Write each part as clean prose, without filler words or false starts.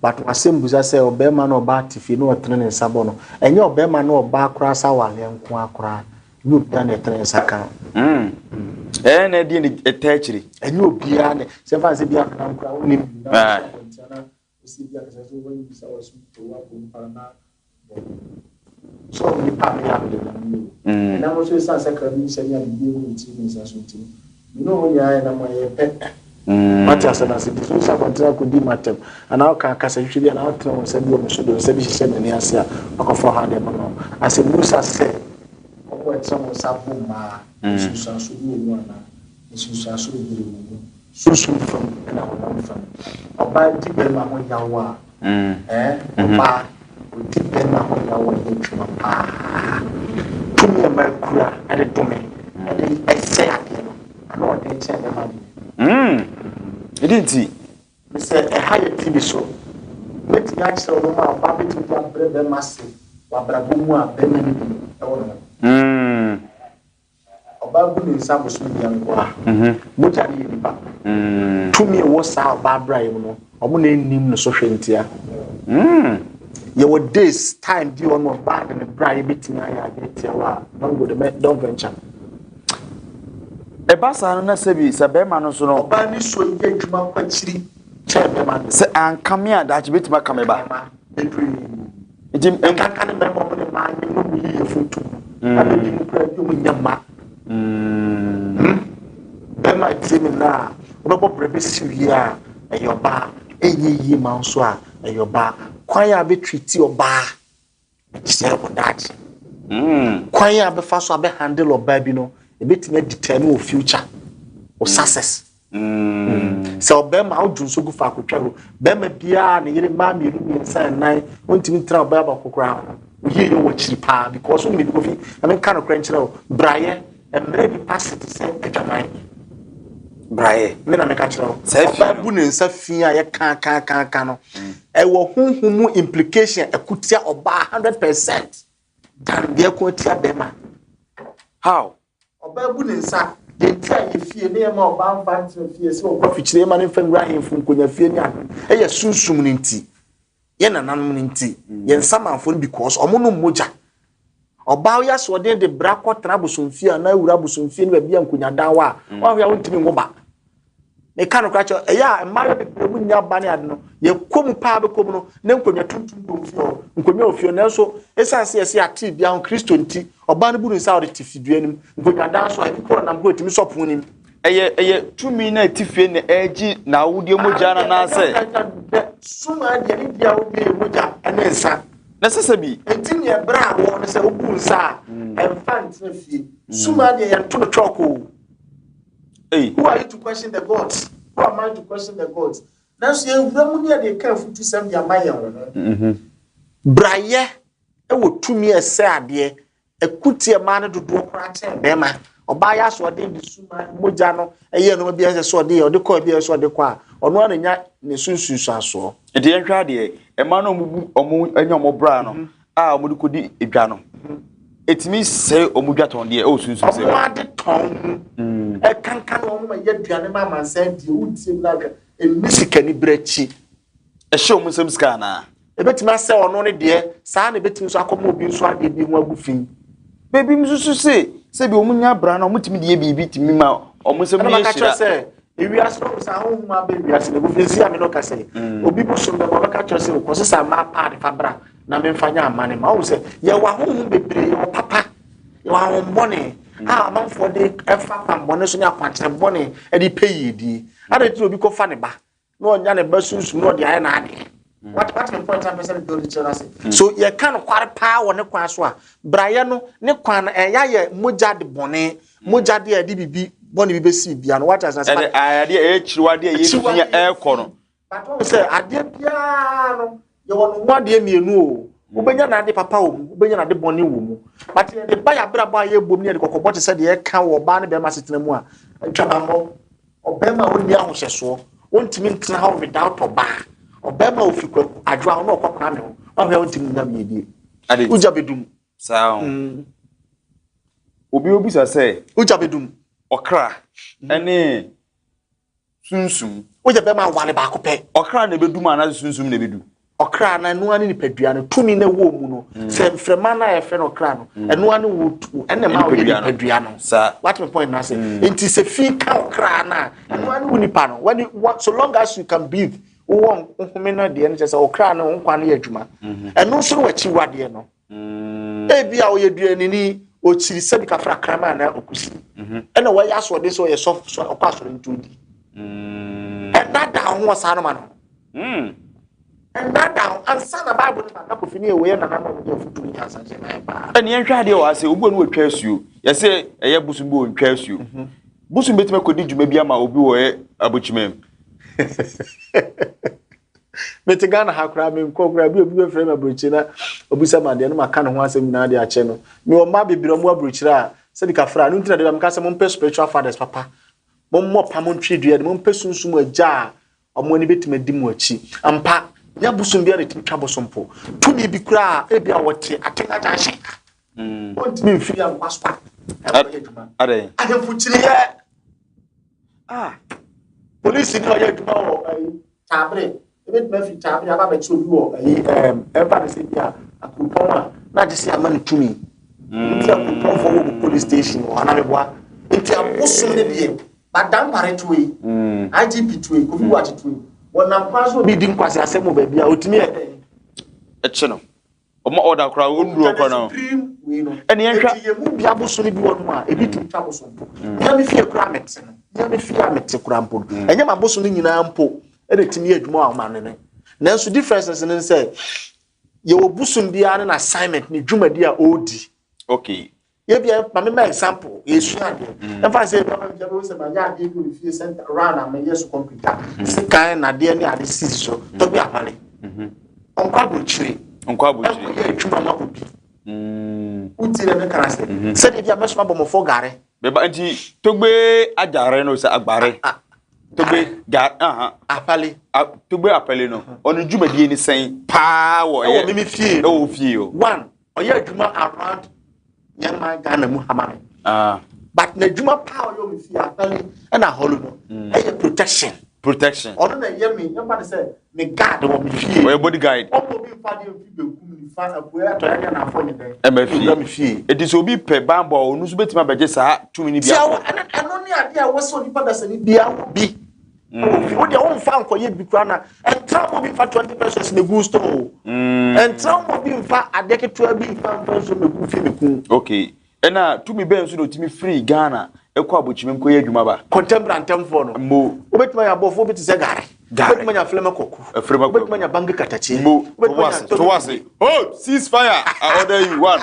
But w'asɛm bisa sɛ ɔbarima ne ɔbaa te fie na ɔtene ne nsa bɔ no. Ɛnyɛ ɔbarima ne ɔbaa koraa sɛ awareɛ nko ara koraa. Ɛnyɛ obiara na ɛtene nsa ka. Mm. Ɛyɛ na ɛdeɛ na ɛtaa akyire. Ɛnyɛ obiara na sɛ fa sɛ bi akora nkora wonim na abɔnten na osi bi akasa sɛ wɔn bisa wɔ so to abɔ mpa na Sɛ ɔmo nipa a meyɛ a mede nam yɛ o. Ɛnam nso esiane sɛ kra bi nhyɛ me a biribi agu me tiri ne nsa so nti no, me ne wɔn nyinaa yɛ nam a ɛyɛ pɛ. Wate asɛm no ase? Nti sɛ wosi abɔnten akɔdi m'atɛm anaa woka akasahwehwɛ bi anaa wotene wo nsa bi wɔ me so de wo nsa bi hyehyɛ m'ani ase a, woakɔfa ɔhaw de ama me ho. Asɛmmusa sɛ, Wɔn a ɛtene wɔn nsa bo mmaa, nsunsuansoɔ bi wɔ mu anaa? Nsunsuanso bebree wɔ mu, sunsum fam na honam fam. Ɔbaa di bɛrima ho yaw a, ɛɛ, ɔbaa ɔdi bɛrima ho yaw a ɛyɛ adwuma paa. Tumi a mmaa kura de dome, de sɛe adeɛ no, ano ɔden kyɛn bɛrima deɛ. Ɛdi nti. Sɛ ɛha yɛ TV so, mɛtumi akyerɛ wo nneɛma a ɔbaa bɛtumi de abrɛ bɛrima ase wɔ abrabɔ mu a bɛrima no bi wɔ ne ho. Ɔbaa bu ne nsa bosome biako a, mogya no yɛ nipa. Tumi a ɛwɔ saa ɔbaa bra yi mu no, wɔn na nnim no so hwɛ ntia. Yɛwɔ days, time bi wɔ no ɔbaa de ne bra yi bɛtumi ayɛ adeɛ tia wo a, don't go there, don't venture. Ɛba saa no na sɛbi sɛ bɛrima no nso no. Ɔbaa ne suo yɛ adwuma kɔ akyiri kyɛn bɛrima no. Sɛ anka me a daakye bɛtumi aka me ba. Bebree. Nti nkanka ne mmarima ɔmo ne mmaa ne mu mu yiye funtum. Ɛna ebi mu kura ebi mu nyɛ mma. Bɛrima tie mi na a wobɛbɔ brɛ bɛsi wie a ɛyɛ ɔbaa ɛnyɛ yie ma nso a ɛyɛ ɔbaa. Kwan a bɛtriti ɔbaa kyerɛ wo daakye. Kwan a bɛfa so a bɛ handle ɔbaa bi no ebɛtumi adetermine wo future, wo success. Sɛ ɔbarima a wodwo nso gu faako twa gu. Barima biara ne yere mmaa mmienu mmiɛnsa nnan ontumi ntena ɔbaa baako koraa ho. Oyie yɛ wɔ akyiri paa because wonim bi Kofi na menka nokorɛ nkyerɛ wo brayɛ mmerɛ nipa se te sɛ adwaman. Brayɛ. Me na meka kyerɛ wo. Ɔbaa bu ne nsa fi a yɛ ka ka ka ka no ɛwɔ honhom mu implication ɛko tia ɔbaa 100% than deɛ ɛko atia bɛrima. How? Ɔbaa bu ne nsa. Deɛ nti a yɛ fie ne yɛma ɔbaa mfa ntena fie sɛ ɔkɔ afikyire yɛma no mfa nwura ahemfo nkonya fie ne ade ɛyɛ sunsum no nti yɛ nananom no nti yɛ nsamanfoɔ no because ɔmo nom mogya. Ɔbaa woyɛ asoɔden de bra kɔtena abosomfie anaa awura abosomfie ne baabi a nkonya dan wɔ a woahwɛ a wontumi nwo ba. Meka no koraa kyerɛ ɛyɛ a mmaayewa bebree mu nya ba ne ade no yɛkɔ mu paa bɛkɔ mu no na nkonnwa tuntum dom fie hɔ nkonnwa wɔ fie hɔ nanso ɛsiane sɛ yɛsɛ yɛate bia ho Kristo nti ɔbaa no bu ne nsa a ɔde te fidua no mu nkonnwa dan so a ebi kɔ ɔnam kɔ ɛtumi sɔ pono no mu. Ɛyɛ ɛyɛ tumi na ɛte fie na ɛregye n'awodeɛ mogya no anaasɛ. Sum adeɛ ne deɛ awodeɛ yɛ mogya ne nsa. Na ɛsɛ sɛ bi. Enti neɛ ɛbrɛ a wɔ no sɛ wobu nsa a ɛmfa ntena fie. Sum adeɛ yɛnto no chalk o. Ei. Who are you to question the gods? Who am I to question the gods? Nanso yɛn wura mu ne yɛde ka afutusɛm de ama yɛn ho. Mm-hmm. Brayɛ wɔ tumi a ɛsɛ adeɛ, ɛko tia mmaa no dodoɔ koraa kyɛn bɛrima. Ɔbaa yɛ asoɔden de suma mogya no ɛyɛ nneɛma bi a ɛsɛ sɛ ɔde yɛ, ɔde kɔ bi a ɛsɛ sɛ ɔde kɔ a, ɔno ara na nya ne so nsunsuansoɔ. Nti yɛnhwɛ adeɛ, mmaa no a wɔbu wɔn anya wɔn bra no, a wɔde kɔdi dwa no, ɛtumi sɛe wɔn dwa tɔn deɛ ɛwɔ sunsum sɛ. Wɔn ade tɔn mu mm. ɛkankan wɔn ma yɛ aduane ma amansan die wotie mu n'adwa ɛnni sikani berɛ akyi. Ɛhyɛ wɔn nsam sika anaa? Ɛbɛtumi asɛ ɔno ne deɛ saa na ɛbɛtumi nso akɔma obi nso adeɛ bi ho agu fi. Baabi nso so se sɛ bi wɔn nya abira no wɔn tumi de yɛ biribi tumi ma wɔn nsam yɛ hyira. Sɛ ewiase no sɛ ahohom aba ewiase no egufi nsi ame no kasa yi mm. obi bosom bɛbɔ ɔbɛka kyerɛ sɛ okɔ sesa mmaa paadi fa bra na memfa nyɛ amane ma ɔhu sɛ yɛwɔ ahonhom bebree yɛwɔ papa yɛwɔ ahonhom bɔne a amanfoɔ de ɛfa kwanbɔne so ne akwankyerɛ bɔne de pɛ yiedie ada ti na obi kɔfa ne ba na ɔnya ne ba sunsum na ɔde ayɛ n'adeɛ what what my point apɛ sɛ mepɛ ɔde kyerɛ no ase mm. So yɛka nokware paa wɔ ne kwan so a brayɛ no ne kwan no ɛyɛ ayɛ mogya de bɔne mogya de a ɛde biribi bɔne bi bɛsi biribi ano wate ase ɛde adeɛ ɛyɛ kyiriwadeɛ ɛyɛ fia ɛrekɔ no But wohu sɛ adeɛ biara no yɛwɔ no ho adeɛ mmienu o. Wobɛnya n'ade papa wɔ mu, wobɛnya n'ade bɔne wɔ mu. But yɛde ba yɛabrabɔ a yɛbom ne yɛde kɔkɔbɔ te sɛ deɛ ɛka wɔ ɔbaa ne bɛrima asetena mu a, adwamammɔ, ɔbɛrima a ɔnni ahohyɛsoɔ, ɔntumi ntena hɔ without ɔbaa. Ɔbɛrima a ɔfi kwaku adwoa ho na ɔkɔ kwame ho, wahwɛ a ɔntumi nnya yiedie. Wogya bɛdum. Saa o. Mm. Obi obisa sɛ. Wogya bɛdum. Ɔkra ɛne. Sunsum. Woyɛ bɛrima a, ware baako pɛ. Ɔkra na ebedu mu anaasɛ sunsum na ebedu? Ɔkra na ɛnoa ne nipadua no, tumi na ɛwɔ mu no. Sɛ mframa no a yɛfrɛ no ɔkra no, ɛnoa ne wo tu ɛna ma woyɛ nipadua no. Saa. Wate me point no ase? Nti sɛ fi ka ɔkra no a, ɛnoa ne wo nipa no. When you, so long as you can breathe, wowɔ nhome no deɛ no, kyerɛ sɛ ɔkra no wo nkwa no yɛ adwuma. Ɛno nso no wakyiwadeɛ no, ebi a ɔyɛ duanini, ɔkyiri sɛbi kafra kraman anaa okusi, ɛna wɔyɛ asoɔden sɛ ɔyɛ sɔfo so ɔkɔ asɔre nti odi. Ɛnda da ho wɔ saa no ma no. Ɛnda da ho ansa na Bible no ba na Kofi ne ɛwɔ yɛ nana na ɔmo de afutu ne nyansahyɛ na yɛ paa. Ɛne yɛnhwɛ adeɛ wɔ ase, obi wɔ no wɔtwa asuo, yɛsɛ ɛyɛ bosom bi wɔ ntwa asuo. Bosom bɛtumi akɔdi dwuma bi ama obi wɔ ɛ abokyima mu? Mete Ghana ha koraa, menkɔ koraa bi, obi bɛfrɛ me aburokyire na obisa ma adeɛ no, maka ne ho asɛm nyinaa de akyɛ no. Mewɔ mma bebree a ɔmo wɔ aburokyire a sɛbi kafra no ntina de ba meka sɛ mompɛ spiritual fathers papa, mommɔ pa, montwe dua de, mompɛ sunsum agya a ɔmo ani bɛtumi adi mo akyi ampa. Nyɛ bosom biara na ɛtumi twa bosom po. Tumi bi koraa, ebi a wɔte Atenga Junction, ɔntumi mfiri ankɔ so a ɛkɔyɛ adwuma. Adɛn? Ahemfo kyiriyɛ. Ah. Polisi ni ɔyɛ adwuma wɔ ayi Taabere, ebetumi afi Taabere aba abɛkyerɛ obi wɔ ayi ɛmfa ne sɛ bi a Akuropɔn a na agye sɛ ama no tumi. Nti Akuropɔnfoɔ wɔ police station wɔ anameboa. Nti abosom ne deɛ badampare to yi, IGP to yi, Kofi Buakye to yi, wɔnam kwan so obi di nkwasi asɛm wɔ baabi a otumi yɛ dɛ. Ɛkye no, ɔma ɔda koraa ɔnduru ɔkɔ no. Supreme wei no. Ɛne yɛnhwɛ. Eti yɛ mu bi abosom bi wɔ no a ebi tumi twa abosom po. Nyɛ me fie koraa mete no, nyɛ me fie a mete koraa mpo no, ɛnyɛ ma abosom no nyinaa mpo ɛna etumi yɛ adwuma wɔ ɔman no ne. Nanso differences ne sɛ yɛwɔ bosom biara ne n'assignment ne dwumadi a ɔredi. Yɛbia ma mema example, yɛsua adeɛ. Ɛmfa sɛ ebi ama bia sɛ mayɛ adeɛ bi wɔ me fie center round a meyɛ so concrete a sekan nadeɛ ne ade sisi so tɔbi amale. Ɔnkɔ aburokyire. Nkɔ aburokyire. Ɛnkɔyɛ adwuma ma obi. Wotie dɛ meka sɛ sɛdeɛ bi a mɛsoma bɔmmɔfoɔ gare. Bɛba nti Togbe agyare no sɛ agbare. Togbe gare aha. Apale. Togbe Apale no, ɔno dwumadie ne sɛn paa wɔ ɛwɔ mimi fie? Ɛwɔ fie o. One, ɔyɛ adwuma around yɛn man Ghana mu hama me. But n'adwuma paa ɔyɛ wɔ me fie, Apale ɛna ahɔlo no, ɛyɛ protection. Protection. Ɔno na ɛyɛ me, yɛmfa ne sɛ me guard wɔ me fie. Ɔyɛ bodyguard. Ɔmo obi nfa deɛ mfi benkum, nifa, apuɛ, atɔeɛ ne anafoɔ nyɛ dɛn. Ɛma fie. Ewura me fie. Eti sɛ obi pɛ banbɔ a, ɔno nso bɛtumi abɛgye saa tumi no bi Tia akɔ. wɔ ɛno ne adeɛ a ɛwɔ sɛ onipa dasani biara wɔ bi wɔ fie. Wo deɛ womfa nkɔyɛ bi koraa na ɛntra mo bi mfa 20 pesos na egu store o. Ɛntra mo bi mfa adeɛ ketewa bi mfa nsuo na egu fie meku. Okay, ɛna tumi bɛn nso na otumi firi Ghana ɛkɔ abokyima mu kɔyɛ adwuma ba? Contemporary ntɛmfoɔ no. Mo. Wobɛtumi anya abɔfoɔ bi te sɛ gare. Gare. Wobɛtumi anya Flema Kɔku. Flema Kɔku. Wobɛtumi anya Bangi Katakye. Mo. Wobɛtumi anya Towase towase, hold, cease fire, I order you one.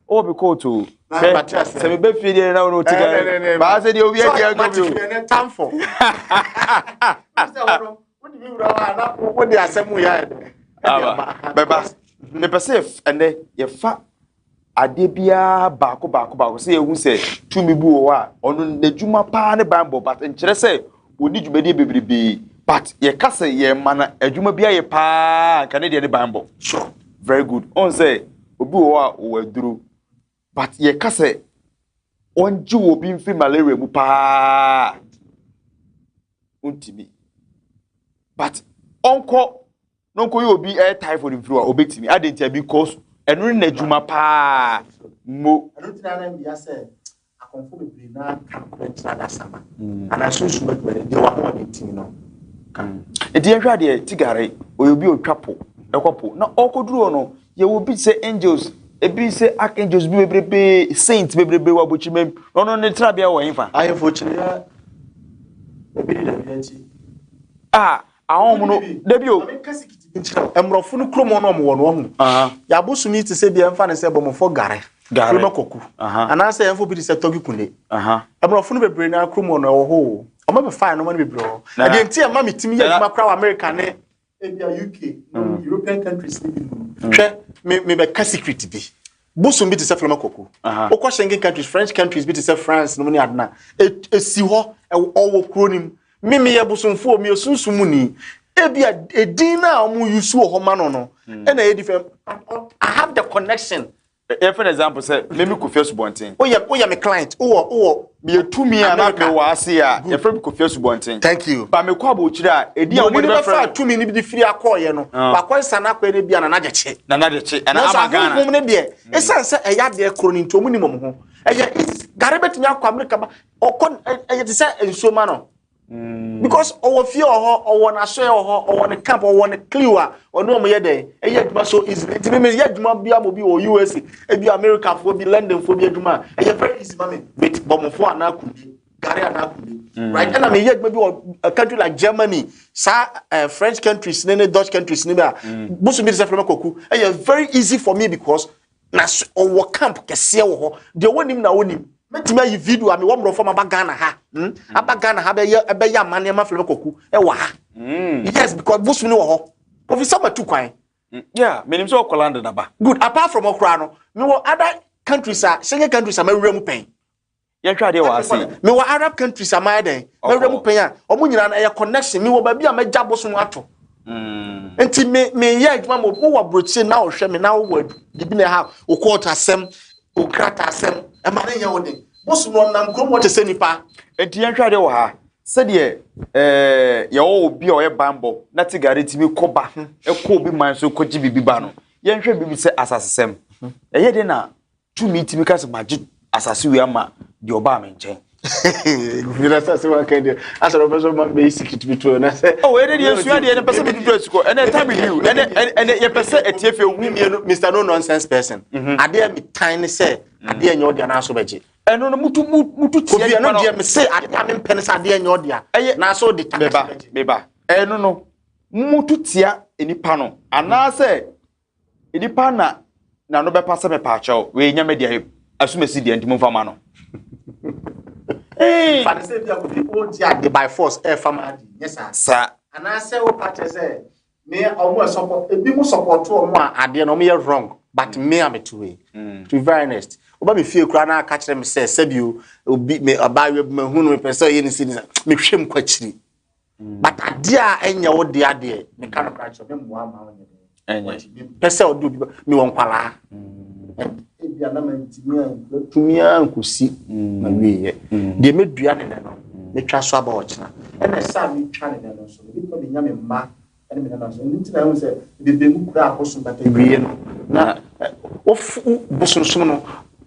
Ɔwɔ mi kóòtù Na, hwɛ mate ase. sɛ mebɛ fie deɛ na wɔn ti kan baa sɛ deɛ obi adi So, akɔ mate bi o. fie ne tamfo. Sɛ wo no, wode bi wura hɔ a na wode asɛm yɛ ayɛ dɛ. Ɛde Aba aba. bɛba, mepɛ sɛ ɛnɛ yɛfa adeɛ biara baako baako baako sɛ yɛhu sɛ tumi bi wɔ hɔ a ɔno n'adwuma paa ne banbɔ, but nkyerɛ sɛ wɔni dwumadie bebrebee, but yɛka sɛ yɛma no adwuma bi ayɛ paa nka ne deɛ ne banbɔ. Very good. Ɔn sɛ obi wɔ hɔ a ɔwɔ aduro, but yɛka sɛ ɔngye wɔ bi mfiri malaria mu paa, ɔntumi, but ɔnkɔ na ɔnkɔyɛ obi ɛyɛ typhoid mfiri hɔ a, obɛtumi ade ntia because ɛno ne n'adwuma paa mo. Ɛno nti na mbia sɛ akɔmfo bebree na ka nokorɛ nkyerɛ adasama anaa sunsum adwuma no deɛ wahoɔden timi no. Nti yɛhwɛ adeɛ, Tigare ɔyɛ obi a ɔtwa po ɛkɔ po na ɔkɔduru hɔ no, yɛwɔ bi sɛ angels, ebi sɛ archangels bi bebrebe, saint bebrebe wɔ abokyima mu, na ɔno ne tenabea wɔ hefa? Ahemfo kyerɛ ebi ne dabi akyi. A ahɔn no dabi o. Maame nka sikiti bi nkyerɛ wo. Mmorɔfo no kurom hɔ no ɔmo wɔ no ɔho. Yɛabosom yi te sɛ bia ɛmfa ne sɛ bɔmmɔfɔ gare. Gare. Kuroma Kɔku. Anaasɛ yɛmfa obi te sɛ Tɔgi Kunde. Mmorɔfo no bebree na kurom hɔ no ɛwɔ hɔ o. Ɔmo bɛfa nneɛma no bebree wɔ hɔ. Ɛdeɛ nti a ɛma metumi yɛ adwuma koraa wɔ America ne ebia UK no, European countries ne bi mu no. Hwɛ, me mebɛka secret bi. Bosom bi te sɛ Flama Kɔku. Wokɔ Schengen countries, French countries bi te sɛ France no mu ne adena. Esi hɔ, ɔwɔ kuro no mu. Me meyɛ bosomfoɔ, meyɛ sunsum mu ni. Ebia edin no a wɔn use wɔ hɔ ma no, ɛna ɛyɛ different. I have the connection. Yɛfɛ no example sɛ memi Kofi Asubɔnten. Woyɛ me client, wowɔ Meyɛ tumi a na America. mewɔ ase a yɛfrɛ me Kofi Asubɔnten. Thank you. Ba mekɔ abɔkyire a ɛdi a Buroni wɔde no bɛfrɛ bɛfa no tumi no bi de firi akɔɔyɛ no, wakɔ nsa no akɔyɛ no bi a Nana Gyekye. Nana Gyekye ɛna Nanso ama Ghana. ahonhom no deɛ, ɛsiane sɛ ɛyɛ adeɛ koro no nti, wɔn nim wɔn ho. Ɛyɛ easy. Gare bɛtumi akɔ Amerika ba, ɔkɔ ɛyɛ te sɛ nsuo ma no. Because ɔwɔ fie wɔ hɔ, ɔwɔ n'asɔɛ wɔ hɔ, ɔwɔ ne camp, ɔwɔ ne crew a ɔne wɔn yɛ dɛn, ɛyɛ adwuma so easy. Nti me meyɛ adwuma bi ama obi wɔ USA, ebi Americafoɔ bi, Londonfoɔ bi adwuma a, ɛyɛ very easy ma me with bɔmɔfoɔ anaa kunde, gare anaa kunde. Right? Ɛna meyɛ adwuma bi wɔ a country like Germany, saa French countries ne ne Dutch countries ne bi a, bosom bi te sɛ Frema Kwaku, ɛyɛ very easy for me because na ɔwɔ camp kɛseɛ wɔ hɔ. Deɛ wɔnim na wɔnim. Mɛtumi ayi video a mewɔ mmorɔfo aba Ghana ha. Aba Ghana ha bɛyɛ ɛbɛyɛ amanneɛ ma Frema Kwaku ɛwɔ ha. Yes, because bosom no wɔ hɔ. Kofi sɛ matu kwan. Yeah, menim sɛ ɔkɔ London aba. Good. Apart from ɔkora no, mewɔ other countries a, Schengen countries a mawura mu pɛn. Yɛhwɛ adeɛ wɔ ase. Mewɔ Arab countries a mayɛ dɛn? Mawura mu pɛn a, ɔmo nyinaa no ɛyɛ connection. Mewɔ baabi a mɛgya bosom ato. Nti me meyɛ adwuma ma wowɔ aburokyire na wohwɛ me na wowɔ biribi na ɛha wo court asɛm, wo krataa asɛm, ɛma ne nyɛ wo den. Bosom no ɔnam kurom hɔ te sɛ nipa. Nti yɛnhwɛ adeɛ wɔ ha. Sɛdeɛ yɛwɔ obi a ɔyɛ banbɔ na te gare tumi kɔ ba, ɛkɔ obi man so kɔgye biribi ba no, yɛnhwɛ biribi sɛ asasesɛm. Ɛyɛ den na tumi tumi ka sɛ magye asase wei ama deɛ ɔbaa me nkyɛn. Mira sɛ sɛ waka deɛ asɛ ɔpɛ sɛ ɔma bɛyɛ secret bi to na sɛ. Oh, ɛnɛ deɛ nsua deɛ ɛnɛ pɛ sɛ medudu asukɔ ɛnɛ time with you ɛnɛ ɛnɛ yɛpɛ sɛ ɛtie fɛ hu. Mmienu Mr No Nonsense Person. Adeɛ mi tan ne sɛ adeɛ nyɛ ɔdeɛ n'aso bɛgye. Ɛno no mutu mutu tie nipa no. Kofi ɛno deɛ mi se adeɛ a mi mpɛ ne sɛ adeɛ nyɛ ɔdeɛ. Ɛyɛ n'aso de ta. Meba meba ɛno no mutu tia nipa no anaasɛ nipa na n'ano bɛpa sɛ mɛpa akyɛw wei nyɛ me deɛ asomasi deɛ nti momfa ma no. Fa ne sɛ bi a kofi o di ade by force ɛfa ma ade nyɛ saa. Saa. Anaasɛ o pa kyerɛ sɛ me ɔmo ɛsɔpɔ ebi mo support ɔmo a adeɛ no ɔmo yɛ wrong but me a me to wei. To be very honest, oba me fie koraa na aka kyerɛ me sɛ sɛbi o obi me abaayewa bi ma hu no mepɛ sɛ ɔyɛ ne si ne sa mehwɛ mu kɔ akyiri. But adeɛ a ɛnyɛ wo de adeɛ meka no koraa kyerɛ me mmoa ma ɔnyɛ dɛ. Mepɛ sɛ ɔde obi mewɔ nkwalaa. Ebi a na mantumi ankura tumi ankosi ma wieɛ. Deɛ mɛdua ne nɛ no mɛtwa so aba ɔkyena. Ɛna ɛsɛ a metwa ne nɛ no nso mebɛtumi menya me mma ɛne me nana so. Ɛno nti na ɛhu sɛ bebree mu kura abosom bata wie no na wofu bosomsom no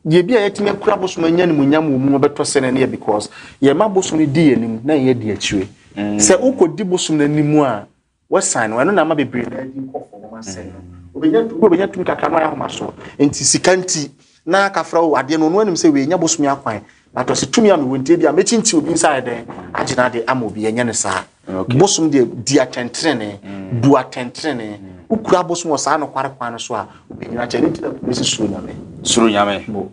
deɛ bi a yɛtumi akura abosom anya animuonyam wɔ mu wɔbɛtɔ sɛ no yɛ because yɛma abosom no di yɛn anim na yɛn di akyire. Sɛ wokɔdi bosom no anim a wɔsan no ɛno na ama bebree na adi nkɔfoɔ wɔn asɛe no. Obɛnya tumi kakra no ayɛ ahomasoɔ nti sika nti na kafra wo adeɛ no ɔno anim sɛ wei nya bosom akwan but ɔsɛ tumi a mewɔ nti bi a mɛkyinkyin obi nsa ayɛ dɛn agye no ade ama obi ɛnyɛ ne saa. Bosom deɛ di atɛntenene, bu atɛntenene. Wokura bosom wɔ saa nokware kwan no so a wobɛnyina kyɛ. Ɛno nti na kuro si suro nyame. Suro nyame. Bo.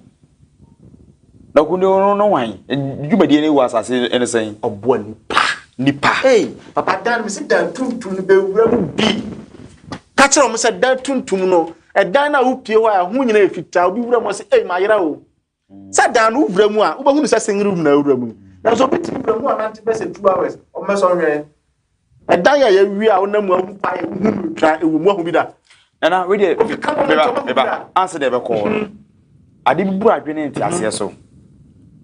Na kuro no no wan? Dwumadie no wɔ asase ne sɛn? Ɔboa nipa. Nipa. Hey, papa dan mi si dan tuntum no bɛwura mu bi. Ka kyerɛ wɔn sɛ dan tuntum no, ɛdan no a wopie hɔ a ɛho nyinaa yɛ fitaa, obi wura mu ɔsɛ, ei mayera o. Sɛ dan no wura mu a, wobɛhunu sɛ singiri room na awura mu. Nanso obi tumi wura mu anante bɛ sɛ 2 hours, ɔmmɛ sɛ ɔhwɛ. Ɛdan a yɛawie a wonam mu ahu kwae, wohu no twa, ɛwɔ mu ahu bi da. Nana, wei deɛ, Obi ka wɔn meba, nti ɔbɛhu bi meba, da. ansa deɛ ɛbɛkɔ hɔ no, ade bi bu adwene nte aseɛ so.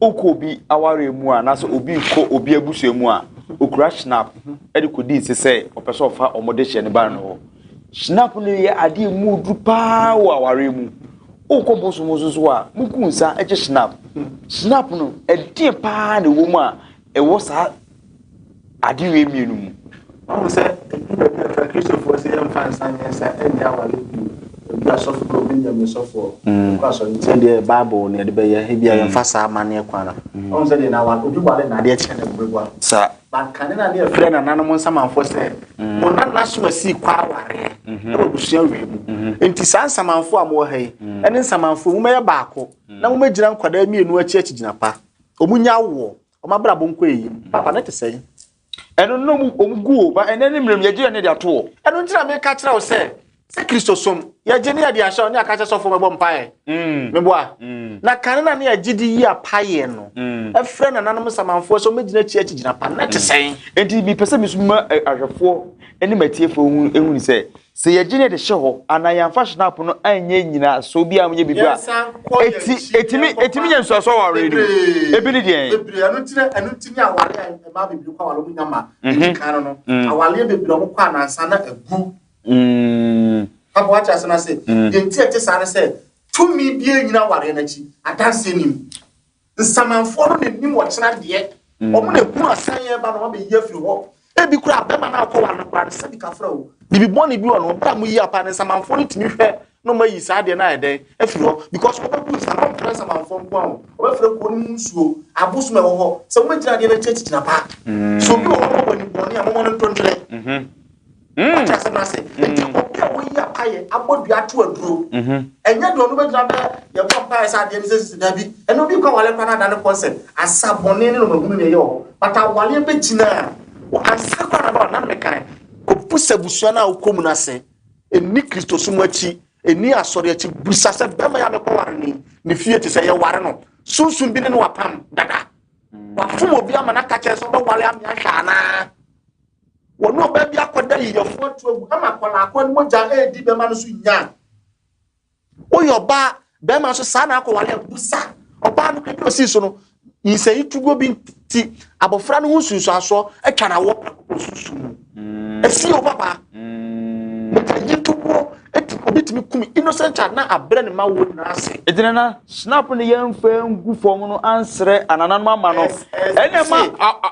Wokɔ obi awareɛ mu a, anaasɛ obi kɔ obi abusua mu a, okura schnapp de kɔdi nse sɛ ɔpɛ sɛ ɔfa wɔn de hyɛ ne ba no hɔ. Schnapp no yɛ adeɛ mu duru paa wɔ awareɛ mu. Wokɔ bosom nso so a, mugu nsa gye schnapp. Schnapp no, ɛdeɛ paa na ɛwɔ mu a ɛwɔ saa ade wei mmienu mu. Wahu sɛ ɛduru baabi a nka Kristofoɔ sɛ yɛmfa nsa nyɛ nsa ɛnyɛ awareɛ bio. Ebi asɔfo bi obi nyɛ me sɔfoɔ. Kɔ asɔre nti deɛ Bible na yɛde bɛyɛ ebi a yɛmfa saa amanneɛ kwan no. Wahu sɛ deɛ na obi ware na adeɛ kyɛ na ɛbɛgu a. Saa. But kane na ne yɛfrɛ nananom nsamanfoɔ sɛ mo nana so asii kɔ awareɛ ɛwɔ abusua wei mu. Nti saa nsamanfoɔ a mowɔ ha yi ɛne nsamanfoɔ mu mɛyɛ baako na momɛgyina nkwadaa mmienu akyi akyigyina pa. Ɔmo nya awoɔ, ɔmo abrabɔ nkɔ yie. Papa ne te sɛn? Ɛno no ɔmo gu o, ba ɛnɛ ne mmerɛ mu yɛgye yɛn de ato hɔ. Ɛno nti na meka kyerɛ wo sɛ sɛ Kristosom yɛgye ne yɛde ahyɛ ne aka kyerɛ sɔfo mɛbɔ mpaeɛ. Meboa. Na kane na ne yɛgye de yi apaeɛ no ɛfrɛ nananom nsamanfoɔ sɛ ɔmɛgyina akyi akyi gyina pa na te sɛn. Nti mepɛ sɛ meso ma ahwɛfoɔ ne matiefoɔ hu ne sɛ Sɛ yɛgye ne de hyɛ hɔ anaa yɛamfa schnapp no anyɛ nnyinasoɔ bi a nyɛ biribi a, ɛti ɛtumi ɛtumi nya nsuasoɔ wɔ awareɛ no mu. Ebi ne deɛn? Bebree ɛno nti na ɛno nti ne aware a mmaa bebree kɔ aware wɔn nya ma ɛdi kan no no awareɛ bebree wɔn kɔ anansa na agu. Papa wate ase no ase. Deɛ nti ɛte saa ne sɛ tumi bi anyina awareɛ no akyi adanseɛ nim. Nsamanfoɔ no na nim ɔkyena deɛ. Wɔn na ehunu asan yɛn ba na wɔn abɛyi afiri hɔ. Ebi koraa bɛrima no akɔ wa no koraa no sɛbi kafra o. Bibi bɔne bi wɔ no bere a moyi apa no nsamanfoɔ no tumi hwɛ na wɔn ayi saa adeɛ no ayɛ dɛn afiri hɔ because wɔbɛbu nsa na wɔmfrɛ nsamanfoɔ nko ara o wɔbɛfrɛ kuro no mu nsuo abosom a ɛwɔ hɔ sɛ wɔbɛgyina adeɛ no akyi akyigyina pa. So obi wɔ hɔ na ɔwɔ ani bɔne a momma no nto ntwene. Wate asɛm no ase? Nti obi a woyi apaeɛ abɔ dua ato aduro, ɛnyɛ deɛ ɔno bɛgyina bɛ yɛbɔ mpaeɛ sɛ adeɛ no sɛ sisi daabi. Ɛno obi kɔ awale koraa na ada ne kɔn sɛ asa bɔne ne nɔmahunu na ɛyɛ wɔ hɔ. But awaleɛ bɛgyina a, ansa koraa na ba na mekan. Kɔbu sɛ abusua no a wokɔ mu no ase, ɛnni Kristosom akyi, ɛnni asɔre akyi, bisa sɛ bɛrima yi a mekɔware no yi, ne fie te sɛ yɛware no, sunsum bi ne no apam dada. Wafom obi ama no aka kyerɛ sɛ ɔbɛware ame ahwɛ anaa? Wɔne ɔbaa bi akɔda yiyɛfo ato agu ama akwadaa akɔ ne mogya redi bɛrima no so nya. Woyɛ ɔbaa bɛrima nso saa na akɔware abusa ɔbaa no ebi osii so no nyinsɛn tuguo bi nti abɔfra no ho nsunsuansoɔ atwa na awɔ prɛko susu mu. Esi o papa. Mogya yi tuguo eti obi tumi kum innocent child na abrɛ ne ma wo nyinaa ase. Enti nana, snap no yɛmfa ngu fam no ansrɛ anananom ama no. Ɛna ma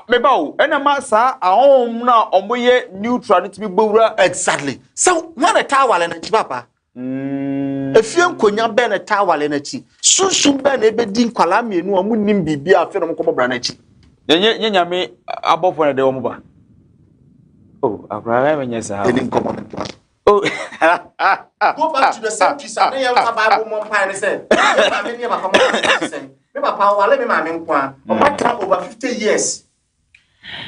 meba o, ɛna ma saa ahonhom no a wɔyɛ neutral no tumi bɔ wura. Exactly. Sɛ wɔn na ɛtaa awale no akyi papa. Efie nkonya bɛn na ɛtaa awale no akyi? Sunsum bɛn na ebedi nkwadaa mmienu a wɔn nim biribi a afei na wɔn kɔbɔ bra no akyi? Nyɛ nyɛ nyame abɔfoɔ na ɛde wɔn ba. Oh, akwadaa bɛn nyɛ saa. Ɛni nkɔmɔ no ntoa so. Oh. Go back to the same tree sa ne yɛn fa Bible mɔ mpae ne sɛ yɛn maame ne yɛn papa mɔ mpae sɛn. Me papa ɔwale me maame nko a ɔma tra over 50 years.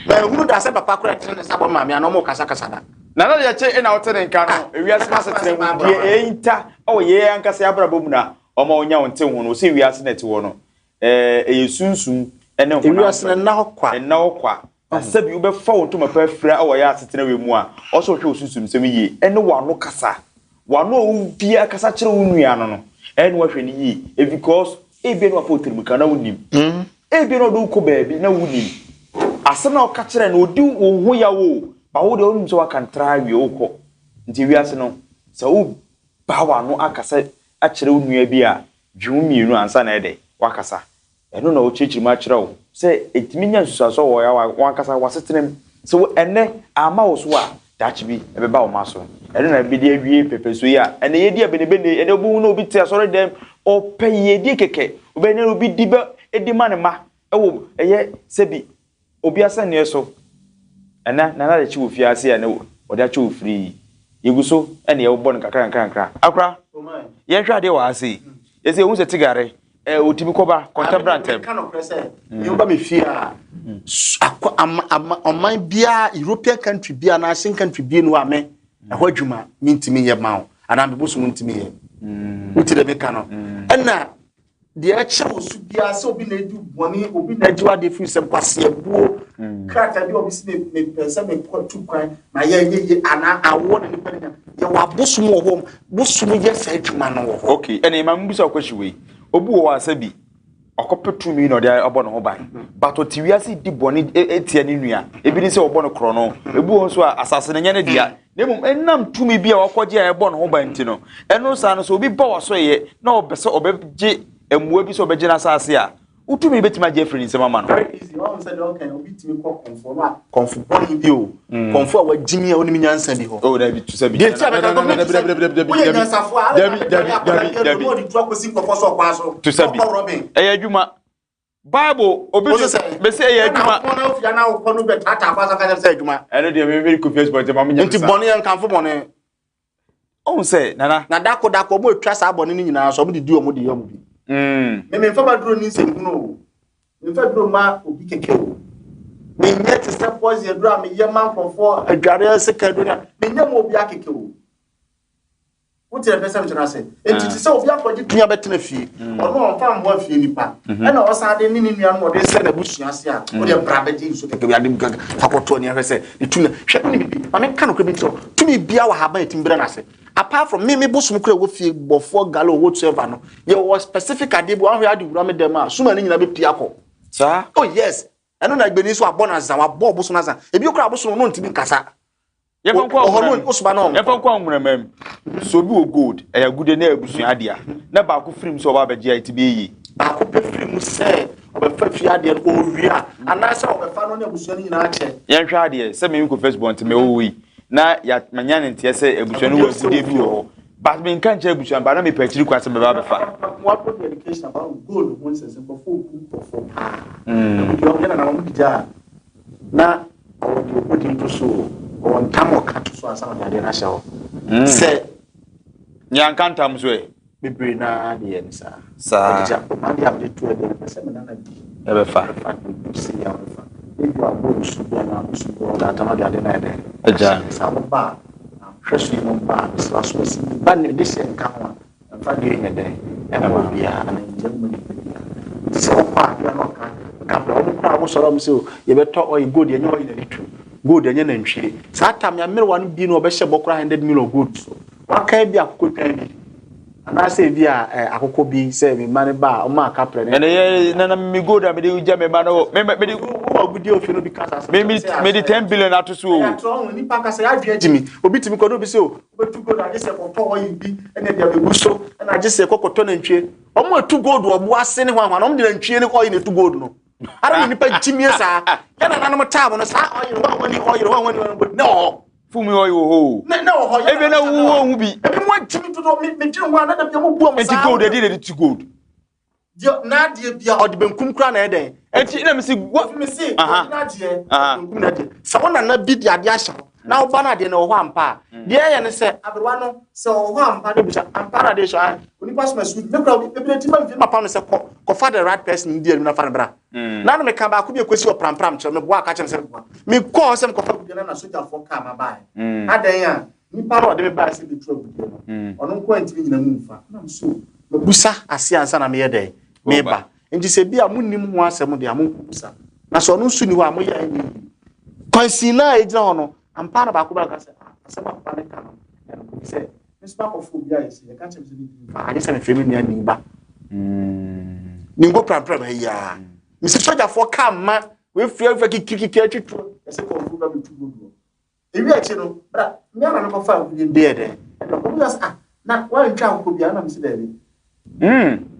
Na ehunu da sɛ papa kora tene ne nsa bɔ maame ana ɔmo kasa kasa da. Na na deɛ kye na ɔte ne nka no ewiase no asetena mu deɛ ɛnta ɛwɔ yɛn ankasa yɛn abrabɔ mu na ɔma ɔnya wo nte ho no ɔsɛ wiase na ɛte hɔ no ɛyɛ sunsum ɛne honam Ewiase no ɛnna hɔ kwa. Ɛnna hɔ kwa. Na sɛbi wobɛfa wo ntoma pa afira wɔ yɛ asetena wei mu a, ɔsɛ ɔhwɛ wo sunsumsɛm yie ɛne w'ano kasa. W'ano a wobia kasa kyerɛ wo nua no no, ɛyɛ na wahwɛ no yie. E because ebia na wafa wo tirim ka na wonim. Ebia na ɔde wo kɔ baabi na wonim. Asɛm na ɔka kyerɛ no, ɔdi wo ho yaw o, ba wo deɛ wonim sɛ waka ntra awie wokɔ. Nti wiase no, sɛ woba w'ano akasa akyerɛ wo nua bi a, dwe ho mmienu ansa na ɛdɛ wakasa. Ɛno na ɔkyerɛkyerɛ mu akyerɛ wo sɛ ɛtumi nya nsusuansoɔ wɔ w'ankasa w'asetena mu. Sɛ wo ɛnnɛ amma wo so a, daakye bi ɛbɛba wo mma so. Ɛno na ɛbɛdi awie pɛpɛsoɔ yi a ɛnnɛ yɛdi abenebene yi. Ɛnnɛ wobɛhu na obi te asɔredɛm, ɔpɛ yiedie kɛkɛ. Wobɛhu na obi di bɛ di ma ne mma wɔ ɛyɛ sɛbi Obi asɛnneɛ so ɛnɛ Nana de kye wɔ fie ase a ne wɔde akyɛ wo firi yi. Yɛgu so ɛne yɛbobɔ no nkakra nkakra nkakra. Akora, yɛnhwɛ adeɛ wɔ ha sei. Yɛsɛ yɛhu sɛ tigare, ɛ ɔtumi kɔba kɔntɛm bra ntɛm. Meka nokorɛ sɛ, me woba me fie a, akɔ ama ama ɔman biara, European country biara anaa Asian country biara ni hɔ a me ɛhɔ adwuma mentumi nyɛ ma wo anaa me bosom ntumi yɛ. Wote deɛ meka no? Ɛna Deɛ ɛkyɛ wo so biara sɛ obi na adi bɔne, obi na agye w'adeɛ firi sɛ nkwaseabuo, krataa bi a obi si mepɛ sɛ mekɔ tu kwan ma yɛ nyɛ yie anaa awoɔ na nipa no nya. Yɛwɔ abosom wɔ hɔ, bosom yɛ saa adwuma no wɔ hɔ. Okay, ɛnna maame bisa ɔkwasi wei. Obi wɔ hɔ a sɛ bi ɔkɔpɛ tumi na ɔde abɔ ne ho ban, but ɔte wiase di bɔne tia ne nua. Ebi ne sɛ ɔbɔ no korɔno, ebi wɔ hɔ nso a asase no nyɛ ne dea. Na mmom ɛnam tumi bi a wakɔgye a ɛbɔ ne ho ban nti no, ɛno saa no sɛ obi ba w'asɔeɛ na ɔpɛ sɛ ɔbɛgye mmoa bi sɛ ɔbɛgye n'asase a, wo tumi bɛtumi agye afiri ne nsam ama no. Very easy, ɔhu sɛ deɛ ɔka yi, obi tumi kɔ kɔmfoɔ no a, kɔmfo bɔne bi o, kɔmfo a wagyimi a ɔnim nyansa bi hɔ. Oh, dabi, tu sɛ bi. Deɛ nti a bɛka kɔmfo tu sɛ bi, woyɛ nyansafoɔ a, dabi, dabi, dabi, dabi, na ɔde tu akɔsi nkurɔfoɔ so ɔkwan so, tu sɛ bi. ɔkɔ rɔbin. Ɛyɛ adwuma. Bible obi Wose sɛ bɛsɛ ɛyɛ adwuma. Ɛna wokɔ na wofia na wokɔ no bɛtaataa kɔ asa ka kyerɛ sɛ adwuma. Ɛno deɛ me me kɔ fie sport ma menyɛ Nti bɔne yɛ nkamfo bɔne. Ɔhu sɛ nana. Na dako dako ɔmo atwa saa bɔne no nyinaa so ɔmo de di ɔmo de yɛ ɔmo bi. Me me nfa ma duro ni nsɛmhunu o. Me nfa duro ma obi kɛkɛ o. Me nyɛ te sɛ poison aduro a meyɛ ma nkurɔfoɔ adwareɛ sika aduro na me nyɛ ma obi akɛkɛ o. Wote ɛpɛ sɛ mekyerɛ ase. Enti te sɛ obi akɔgye tumi abɛtena fie, ɔno ɔmfa mmoa fie nipa, ɛna ɔsan de ne ne nua no ɔde sɛ n'abusua ase a, wodeɛ bra bɛgye nsuo kɛkɛ bi ade kɛkɛ fa kɔto ani ahwɛ sɛ ne tumi. Hwɛ wone bibi, ma menka nokorɛ bi nkyerɛ wo, tumi biara wɔ ahaban a ɛtumi brɛ no ase. Apart from me, me bosom kora ɛwɔ fie, bɔfoɔ galo whatsoever no, yɛwɔ specific adeɛ bi, wahwɛ ade wura me dɛm a, suma no nyinaa bɛpie akɔ. Saa? Oh yes, ɛno na agbeni nso abɔ no azan, wabɔ ɔbosom no azan. Ebi koraa abosom no ntumi nkasa. Yɛmfa nkɔ Ɔhɔ no osoma no yɛmfa nkɔ anwonama mu. Sɛ obi wɔ gold, ɛyɛ agude na ɛyɛ abusua adea, na baako firi mu sɛ ɔba abɛgye a, ɛte bɛyɛ yie. Baako pɛ firi mu sɛ ɔbɛfa fie adeɛ no, ɔwia, anaasɛ ɔbɛfa no ne abusua no nyinaa akyɛ. Yɛnhwɛ adeɛ, sɛ me nkɔ first born nti mewɔ hɔ yi, na ya manya ne nteɛ sɛ abusua no wɔ agudeɛ bi wɔ hɔ. But menka nkyerɛ abusua no, but na mepɛ akyiri kwan sɛ mɛba abɛfa. Wakɔ di education about gold ho nsɛnsɛm, nkurɔfoɔ oku nkurɔfoɔ paa. Agudeɛ ɔmo yɛ nana wɔn de gya a, na ɔwɔ deɛ ɔbɔ din to so o, ɔwɔ ntam a ɔka to so ansa na ɔde adeɛ no ahyɛ hɔ. Mm. Sɛ. Nea nka ntam so ɛ. Bebree naa de yɛ ne saa. Saa. Ɔde gya ɔma deɛ a mede to ɛdeɛ mepɛ sɛ me nana bi. Ɛbɛfa. Ɛbɛfa de bi si yɛ ɔbɛfa. Ebi abɔ nsu bi anaa abosu bi ɔde atam ɔde adeɛ no ayɛ dɛ. Agya. Saa mo ba a, ahwɛ so yi mo ba a, mesra so asi ba ne de hyɛ nka ho a. Ɛmfa deɛ nyɛ dɛn ɛmma obiara anaa ngyina mma nipa biara. Nti sɛ wokɔ a bia na ɔka ɔka brɛ wɔn koraa wɔn sɔrɔ wɔn sɛ o yɛbɛtɔ oil gold yɛnyɛ oil na yɛde tu gold yɛnyɛ nantwie. Saa tam ya mmerewa no bi na ɔbɛhyɛ bɔ koraa 100 million gold so. Waka ebi akokɔ twan bi anaasɛ ebi a ɛ akokɔ bi sɛ me mma ne ba a ɔmo aka prɛ ne. Ɛnna yɛ nana mi gold a mede gya me ma no me me de. Wo agudie ofie no bi kasa asɛm. Me me me de 10 billion ato so o. Ɛyɛ atorɔ ho nipa kasa yɛ adwene gyimi obi tumi kɔ na obi sɛ o wobɛtu gold agye sɛ kɔtɔ oil bi ɛna ɛde abɛgu so ɛna agye sɛ kɔkɔtɔ nantwie. Ɔmo etu gold wɔ ɔbo ase ne hwanhwan ɔmo de nantwie ne oil na etu gold no. Ara na nipa gyimie saa. Yɛ nananom taabo no saa oil hwanhwan ni oil hwanhwan ni oil na wɔ hɔ. Fumi oil wɔ hɔ o. Na wɔ hɔ. Ebi na wo wo bi. Ebi mu agyimi dodo me me dwene ho a na da bi ɔmo bu ɔmo saa. Enti gold ɛde na ɛde tu gold. Deɛ n'adeɛ bia ɔde benkum kura na ɛdɛn. Enti na mesi wa. Mesi ɔde n'adeɛ benkum na ɛdeɛ. Sɛ wo nana bi de adeɛ ahyɛ hɔ na wo ba n'adeɛ na ɛwɔ hɔ ampa a deɛ ɛyɛ ne sɛ aberewa no sɛ ɔwɔ hɔ ampa na ebisa ampa na adeɛ hyɛ hɔ onipa soma su me kura ebi na ti ma nfi ma pam no sɛ kɔ kɔfa the right person di anim na fa no bra. Na na meka baako bi ekosi ɔprampram kyerɛ me boa aka kyerɛ me sɛ meboa. Me kɔɔ sɛ mekɔfa agudeɛ na na sogyafoɔ kaa ma baeɛ. Adɛn a nipa no ɔde me baeɛ sɛ bɛtu agudeɛ no ɔno nko antumi nyina mu mfa. Na so mabusa ase ansa na meyɛ dɛn meba. Nti sɛ bi a monnim ho asɛm deɛ a monkɔbusa. Na sɛ ɔno nso ni hɔ a moyɛ a ɛnyɛ yie. Kwansin no a ɛgyina hɔ no ampa na baako bɛka sɛ asɛm a papa ne ka no ɛno sɛ me nso makɔfo obi ayɛ sɛ yɛka kyerɛ me sɛ mentumi mfa agye sɛ mefrɛ me nua ni ba. Ne ngo prampram ha yi ara. Mesi sogyafoɔ kaa mma wefiri afiri kikirikiki atwitwo ɛsɛ kɔnfo ba bɛtu godoɔ. Ewi akyi no bra mmea na mekɔfa agudeɛ no deɛ dɛn ɛdɔ ɔmo yɛ sɛ ah na woantwa akokɔ biara na mesi daabi.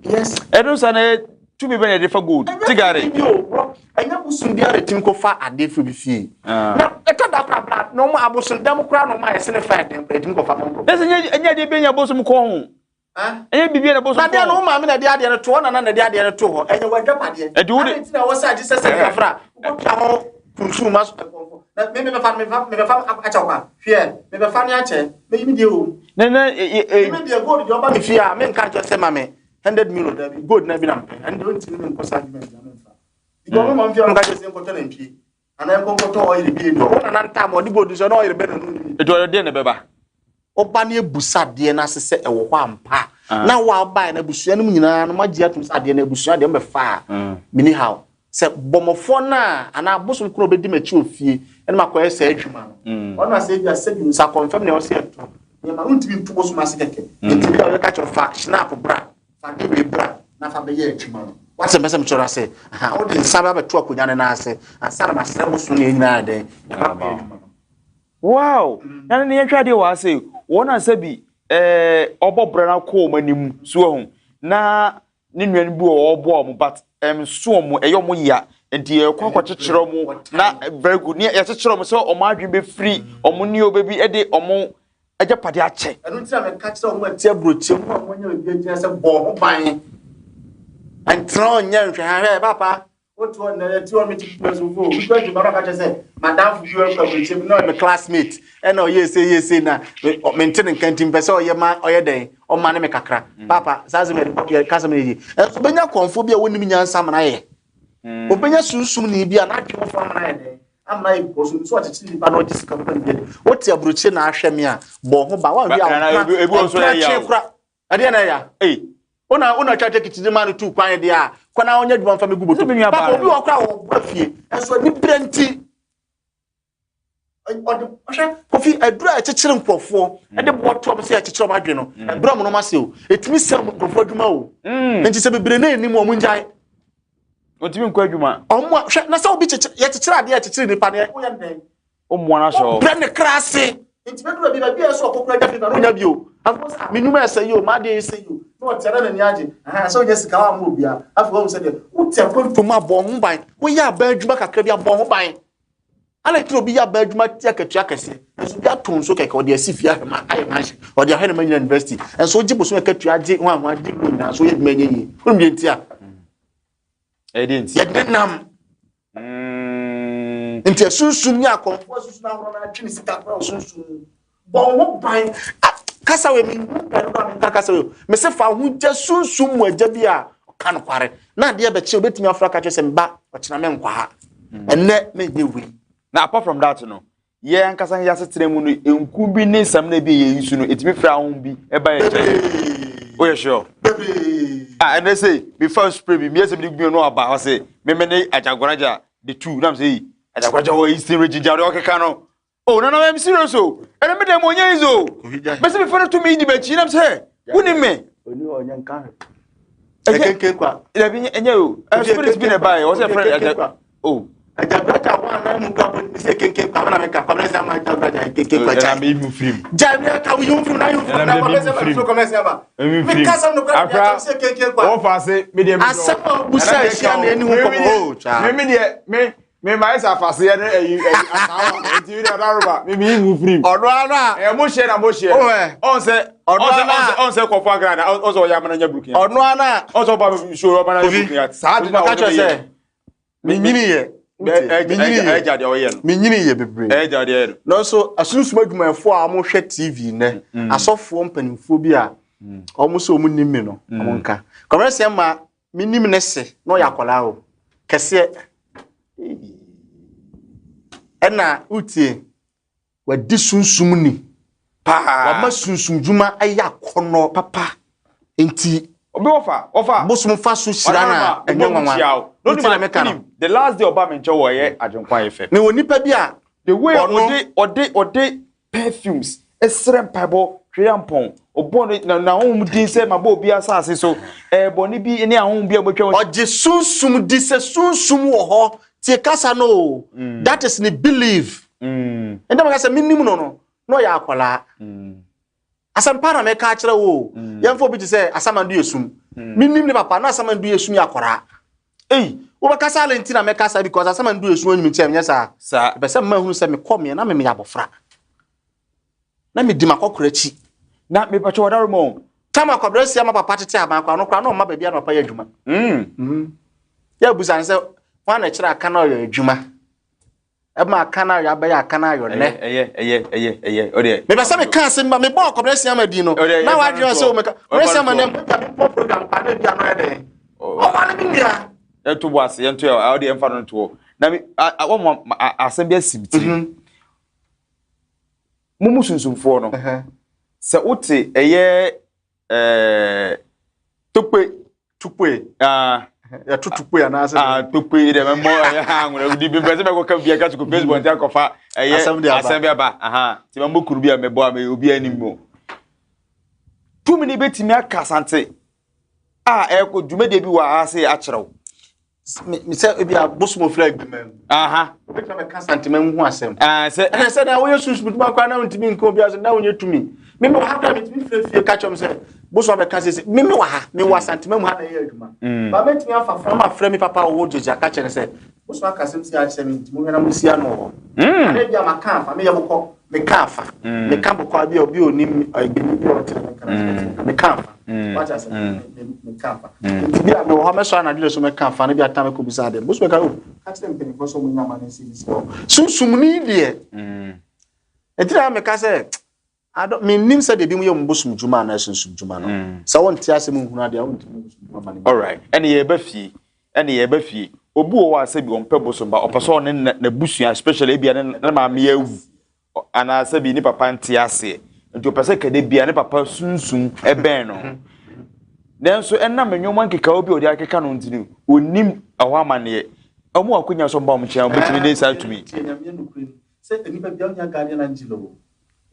Yes. Ɛno sa na tumi bɛ na yɛde fa gold tigare. Ɛnyɛ bi o bro ɛnyɛ bosom biara na ɛtumi kɔfa adeɛ firi obi fie. Na ɛtɔ da koraa bra na ɔmo abosom dɛm koraa na ɔmo ayɛ sene fa ɛdɛm koraa ɛtumi kɔfa ma nkurɔfoɔ. Ɛsɛ nyɛ ɛnyɛ adeɛ bi nya bosom kɔ ho. Ɛnyɛ biribi na bosom kɔ ho. Na adeɛ no wo maame na ɛde adeɛ no to hɔ nana na ɛde adeɛ no to hɔ ɛnyɛ w'adwapadeɛ. Ɛdi wo de. Adi nti na ɛwɔ sɛ agye sɛ sɛ kafra wokɔtua ho kunsun ma nkɔmfo na me mebɛfa no mebɛfa akyɛ wo kwa hwɛ mebɛfa ne akyɛ meyi me deɛ wɔ mu. Na na e e. Me deɛ gold deɛ ɔba me fie a menka nkyɛ sɛ ma me 100 million dabi gold na bi na mpɛ ɛno deɛ ɔntumi me nkɔ saa adwuma nti memfa. Because ɔmo ma mfie a ɔmo ka kyerɛ sɛ nkɔtɔ nantwie anaa nkɔnkɔtɔ ɔyere bi enu ɔwɔ nana ntam ɔde gold nso ɛna ɔyere bɛ na no ni. Etu ɔyɛ deɛ na ɛbɛba. Ɔba ne ebusa adeɛ no ase sɛ ɛwɔ hɔ ampa na wo a ɔbaeɛ no abusua no mu nyinaa no moagye atom sɛ adeɛ no abusua deɛ mobɛfa a meni haw sɛ bɔmmɔfoɔ no a anaa abosom ko na ɔbɛdi m'akyi wɔ fie ɛna makɔyɛ saa adwuma no ɔno asɛ ebia sɛ bi nsa kɔmfam nea ɔsɛ ɛto nneɛma no ntumi nto bosom ase kɛkɛ nti bi a ɔbɛka kyerɛ fa schnapp bra fa de wei bra na fa bɛyɛ adwuma no wate mpɛ sɛ mekyerɛ ase aha wode nsa bɛ abɛto akonnwa no nan ase ansa na masrɛ bosom ne nyinaa dɛn ɛba bɛyɛ adwuma no. Wow! Na ne yɛhwɛ adeɛ wɔ ha sɛ wɔn a sɛ bi ɛɛ ɔbɔ bra no akɔ wɔn anim so ɛho na ne nua no bi wɔ ɔboa wɔn but ɛnso wɔn ɛyɛ wɔn ya nti yɛkɔ akɔkyekyere wɔn na very good ne yɛkyekyere wɔn sɛ wɔn adwene bɛfiri wɔn ne ɔbɛ bi ɛde wɔn agyapadeɛ akyɛ. Ɛno nti na meka kyerɛ wɔn a ɛte aburokyire mu a wɔanya baabi agyina sɛ bɔ ho ban ɛntena ɔnyɛ nhwɛhwɛ papa wote hɔ nnɛ yɛte hɔ mete kura so fo obi kura adwuma no ɔka kyerɛ sɛ madamfo bi wɔ aburokyire mu na ɔyɛ me classmate ɛna ɔyɛ ese yɛ ese na mente ne nka nti mpɛ sɛ ɔyɛ ma ɔyɛ dɛn ɔma ne me kakra papa saa asɛm yɛ yɛ kasa mi yɛ ɛnso obɛnya kɔnfo bi a wɔnim nyansa amana yɛ obɛnya sunsum ni bi a n'adwene fo amana yɛ dɛn. Ama yɛ because onim sɛ ɔkyekyere nipa na ɔgye sika papa ne bi. Wote aburokyire na ahwɛ me a, bɔ ho ba. Woanhwɛ a Ebi wɔ nso ɔmpra ɛyɛ twe o. kora. Ɛdeɛ na ɛya. Ei. Wona twa tekiti de ma no tu kwan deɛ a, kɔ na ɔnyɛ adwuma mfa me gu Sɛ me bɔtɔ. nua Papa baa obi wɔ kora a ɔbɔ fie. Ɛnso aniberɛ nti ɔde hwɛ Kofi aduru a ɛkyekyere nkurɔfoɔ ɛde boɔ to ɔmo sɛ ɛkyekyere ɔmo adwene no ɛbrɛ ɔmo nom ase o. Ɛtumi sɛ nkurɔfoɔ adwuma o. Nti sɛ bebree na anim ɔmo ngyae. Ɔntumi nkɔ adwuma. Ɔmo a hwɛ na sɛ obi kyekyere yɛkyekyere adeɛ ɛkyekyere nipa no woyɛ no dɛn? Ɔmmoa no ahyɛ hɔ. Brɛ ne kra ase. Nti bɛduru baabi baabi a ɛsɛ ɔkɔkora gya bi na ɔnya bi o. Afei sɛ me nnwuma ɛsɛ yi o, m'adeɛ ɛsɛ yi o. Na ɔte na n'ani agye. Aha, sɛ ɔnya sika wa ama obiara. Afei wahu sɛ deɛ wote akwantu mu abɔ ho ban. Woyɛ aban adwuma kakra bi abɔ ho ban. Ana tiri obi yɛ aban adwuma te akatua kɛseɛ. Nso bi ato nso kɛkɛ ɔde asi fie ahwɛ ma ayɛ mansion. Ɔde ahwɛ ne ma nyina university. Nso wogye bosom akatua gye ho ahoa gye mu nyinaa so woyɛ adwuma nyɛ yie. Wonim deɛ nti a? Ɛdeɛ nti. Yɛde nam. Nti asunsum ne akɔmfoɔ asunsum ahorow no atwe ne sika kora ɔsunsum mu. Bɔ wo ho ban. Kasa wei menhu pɛ no koraa menka kasa wei. Mese fa wo ho gya sunsum mu agya bi a ɔka nokware. Na adeɛ bɛkye obɛtumi afra ka kyerɛ sɛ mba ɔkyena menkɔ ha. Ɛnnɛ menyɛ wei. Na apart from that no, yɛn ankasa yɛn asetena mu no, nku bi ne samina bi a yɛyi so no, ɛtumi frɛ ahom bi ɛba yɛn nkyɛn. Woyɛ sure? Bebree. Ah, ɛnɛ sɛ mefa spray bi, meyɛ sɛ mede gu no aba, ɔse meme ne Agyagoraagya the two, nam sɛ yi, Agyagoraagya wɔ Eastern Region, gya deɛ ɔkeka no. Oh, nana, I'm serious o. Ɛnɛ me dɛm ɔnyɛ easy o. Bɛsɛ mefa no to me di m'akyi, nam sɛ, wonim me. Oni ɔnyɛ nka hwɛ. Ɛnyɛ Ɛkenken kwa. Dabi, ɛnyɛ o. Spirit bi na ɛbaeɛ, ɔsɛ frɛ Agya. Oh. Agyagoraagya wa na mu kura bɔ sɛ kenken kwa na meka kwa na sɛ ma agyagoraagya kenken kwa Ɛna gya. me mu firim. Gya mi aka wo yom firim na yom firim na Ɛna kwa me sɛ mu ma firim. firim kwa sɛ ma. Ɛmi Me firim. kasa no kwa Akra, sɛ kenken kwa. wɔfa ase, me deɛ me dɔ. Asɛm a wobusa ahyia na ɛni ho nkɔmmɔ. Oh, kya. Me me deɛ me me ma ɛsɛ afaseɛ ne ɛyi ɛyi asaawa nti mi deɛ ɔdaroba me mi yi mu firim. Ɔno ara. Ɛyɛ mo hyɛ na mo hyɛ. Oh, ɛ. Ɔn sɛ Ɔno ɔn sɛ ara. ɔn sɛ kɔfɔ akra na ɔn sɛ ɔyɛ amana nya burukina. Ɔno ara. Ɔn sɛ ɔba mi so ɔba na nya burukina. Saa de na Maka ɔno kyerɛ bɛyɛ. sɛ menyini yɛ. Menyini yɛ. Ɛgya deɛ ɔyɛ no. Menyini yɛ bebree. Ɛgya deɛ ɔyɛ no. Nanso asunsum adwumayɛfoɔ a wɔhwɛ TV nnɛ, asɔfoɔ mpanimfoɔ bi a wɔn sɛ wɔn nim me no, wɔn nka. Kɔmɛsɛ ma menim ne se na ɔyɛ akwadaa o. Kɛseɛ. Ɛna wotie, wadi sunsum ni. Paa. Wama sunsum dwuma ayɛ akɔnnɔ. Papa. Nti Obi wɔfa wɔfa. bosom fa so hyira no a ɛnyɛ nwanwa. Wotie na meka no. The last day ɔba mi nkyɛn wɔ ɛyɛ Agyenkwa yɛ fɛ. Mewɔ nipa bi a The way Ɔno- ɔde perfumes ɛsrɛ mpaebɔ hwɛ ampɔn ɔbɔ ne na na ahohom din sɛ ma bɔ obi asase so ɛɛbɔ ne bi ne ahohom bi a wɔatwa wɔn. Ɔgye sunsum di sɛ sunsum wɔ hɔ. Tie kasa no o. That is ne belief. Ɛnna meka sɛ menim no na ɔyɛ akwadaa. Asɛmpa na meka akyerɛ wo o. Yɛmfa obi te sɛ Asamando yɛ sum. Menim ne papa na Asamando yɛ sum yɛ akwadaa. Ei. Wobɛkasa ale nti na mɛka saa because Asamando yɛ sum anyim nkyɛn nyɛ saa. Saa. Ɛpɛ sɛ mma hunu sɛ mekɔ meɛ na memeyɛ abɔfra. Na medi m'akɔkora akyi. Na mepatwa wɔdaro ma o. Tam akɔbrɛ si ama papa tete aban kora no kora na ɔma baabi a na papa yɛ adwuma. Yɛ abusa ne sɛ hwan na ɛkyerɛ aka na ɔyɛ adwuma. Ɛma aka na ɔyɛ abɛyɛ aka na ɔyɛ nnɛ. Ɛyɛ ɛyɛ ɛyɛ ɛyɛ ɔdeɛ. Mepɛ sɛ meka asɛm ba mebɔ akɔbrɛ si ama din no. Ɔdeɛ, Na yɛmfa wadwene no sɛ toɔ. o meka. Kɔbrɛ si Yɛmfa ama no nɛ mpa mepɔ program pa na bi ano yɛ dɛn. Ɔma ne me nua. Yɛnto bɔ ase yɛnto yɛ ɔdeɛ yɛmfa no ntoɔ. Na mi a wɔn mu asɛm bi asi mi tiri. Mo mu sunsumfoɔ no sɛ wote ɛyɛ tokpe. Tukpe. Ah. Yɛto tukpe anaasɛ. Ah, tokpe deɛ mɛmmɔ ɛyɛ ha anwona di bi mpɛ sɛ mɛkɔka bi aka sɛ kɔ Facebook nti akɔfa ɛyɛ Asɛm de aba. Asɛm bi aba. Aha nti mɛmmɔ kuru bi a mɛbɔ a mɛ obi anim mu. Tumi ni bɛtumi aka Asante a ɛkɔ dwumadie bi wɔ ha se akyerɛw. Sɛ ebi a bosom ofiri agbema mu. Aha. Obetumi abɛka Asante mu ho asɛm. Ah, sɛ Ɛna sɛ na woyɛ sunsun dwuma koraa na wontumi nka obi asɛm na wonyɛ tumi. Meme wɔ ha koraa metumi firi fie ka kyerɛ m sɛ bosom abɛka sɛ sɛ meme wɔ ha mewɔ Asante mu ha na ɛyɛ adwuma. Ba mɛtumi afa fra ma frɛ me papa a ɔwɔ gyegye aka kyerɛ no sɛ bosom aka asɛm si akyerɛ me nti mohwɛ na mosi ano wɔ hɔ. Ana bi a maka afa meyɛ bokɔ meka afa meka bokɔ a bi a obi a onim ɛgbɛni bi a ɔte ne nka na meka afa. Wate asɛm meka afa. Nti bi a mewɔ hɔ mɛsɔre anadwo so mɛka afa na bi atan mɛkɔ bisa adeɛ. Bosom bɛka o ka kyerɛ mpanimfoɔ sɛ ɔmo nya ama ne nsi bi si hɔ. Sunsum ni deɛ. Ɛti na meka sɛ adɔ mennim sɛ deɛ bi mu yɛ mo bosom dwuma anaa sunsum dwuma no. Sɛ wonte asɛm nhunu adeɛ a wontumi bosom dwuma ma no. Alright, ɛne yɛba fie, ɛne yɛba fie. Obi wɔ hɔ a sɛbi ɔmpɛ bosom ba ɔpɛ sɛ ɔne n'abusua especially ebia ne ne maame awu anaa sɛbi ne papa nte aseɛ nti ɔpɛ sɛ kɛdɛ bia ne papa sunsum ɛbɛn no nanso ɛnam nneɛma nkekawa bi a ɔde akeka no nti no onim ɛhɔ amaneɛ wɔn wɔ akonya sɛ ɔmba wɔn nkyɛn a wɔbɛtumi de saa tumi. Sɛ nipa bia wonya guardian angel o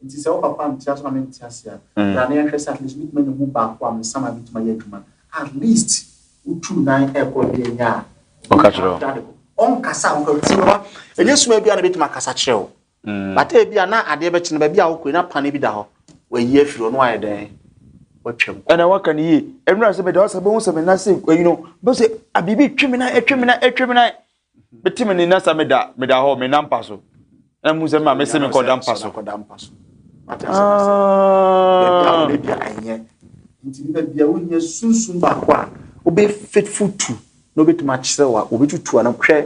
Nti sɛ wo papa nte ase na me nte ase a, bra na yɛnhwɛ sɛ at least wobɛtumi anya mu baako a me sama bɛtumi ayɛ adwuma. At least wotu nan ɛkɔ deɛ nyɛ a, Ɔka kyerɛ wo. Ɔnkasa a woka ti papa, ɛnyɛ suma bi a na bɛtumi akasa kyerɛ wo. But ebi a na adeɛ bɛkye no baabi a wokɔ yi na pane bi da hɔ, wayi afiri hɔ na wayɛ dɛn? Watwam. Ɛna waka no yie. Ɛnura sɛ meda hɔ sɛ bɛhu sɛ me nan se ayi no, bɛhu sɛ biribi twe me nan, ɛtwe me nan, ɛtwe me nan. Mete me ni na sa meda meda hɔ me nan mpa so. Na mu sɛ maame se me kɔda mpa so. Kɔda mpa so. Wate asɛm ase. Baabi a wode bia ɛnyɛ. Nti nipa bia wohia sunsum baako a wobɛ faithful to na wobɛtumi akyerɛ wo a wobɛtutu a na hwɛ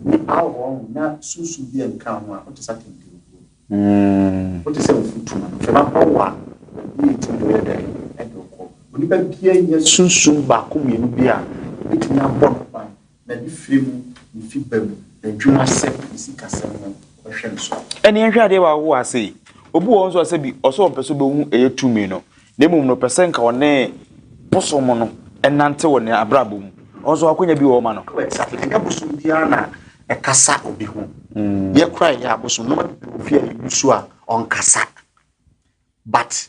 nipa wɔ hɔ na sunsum bi nka ho a wote sɛ atɛntɛnguo. Wote sɛ mfutuma no mframa bɔ wo a baabi a ɛtumi de woyɛ dɛn ɛde wokɔ. Onipa bia hia sunsum baako mmienu bi a ɛbɛtumi abɔ no ban N'adifire mu, ne fiba mu, n'adwumasɛm, ne sikasɛm ho, ɔbɛhwɛ no so. Ɛne yɛnhwɛ adeɛ baako wɔ ha sei. Obi wɔ hɔ nso a sɛbi ɔsɛ ɔmpɛ sɛ ɔbɛhu ɛyɛ tumi no, na mmom no ɔpɛ sɛ nka ɔne bosom no nante wɔ ne abrabɔ mu. Ɔno nso akonya bi wɔ hɔ ma no. Exactly. Ɛnyɛ bosom biara na ɛkasa obi ho. Yɛ koraa yɛyɛ abosom, nneɛma bebree wɔ fie a yɛgu so a ɔnkasa. But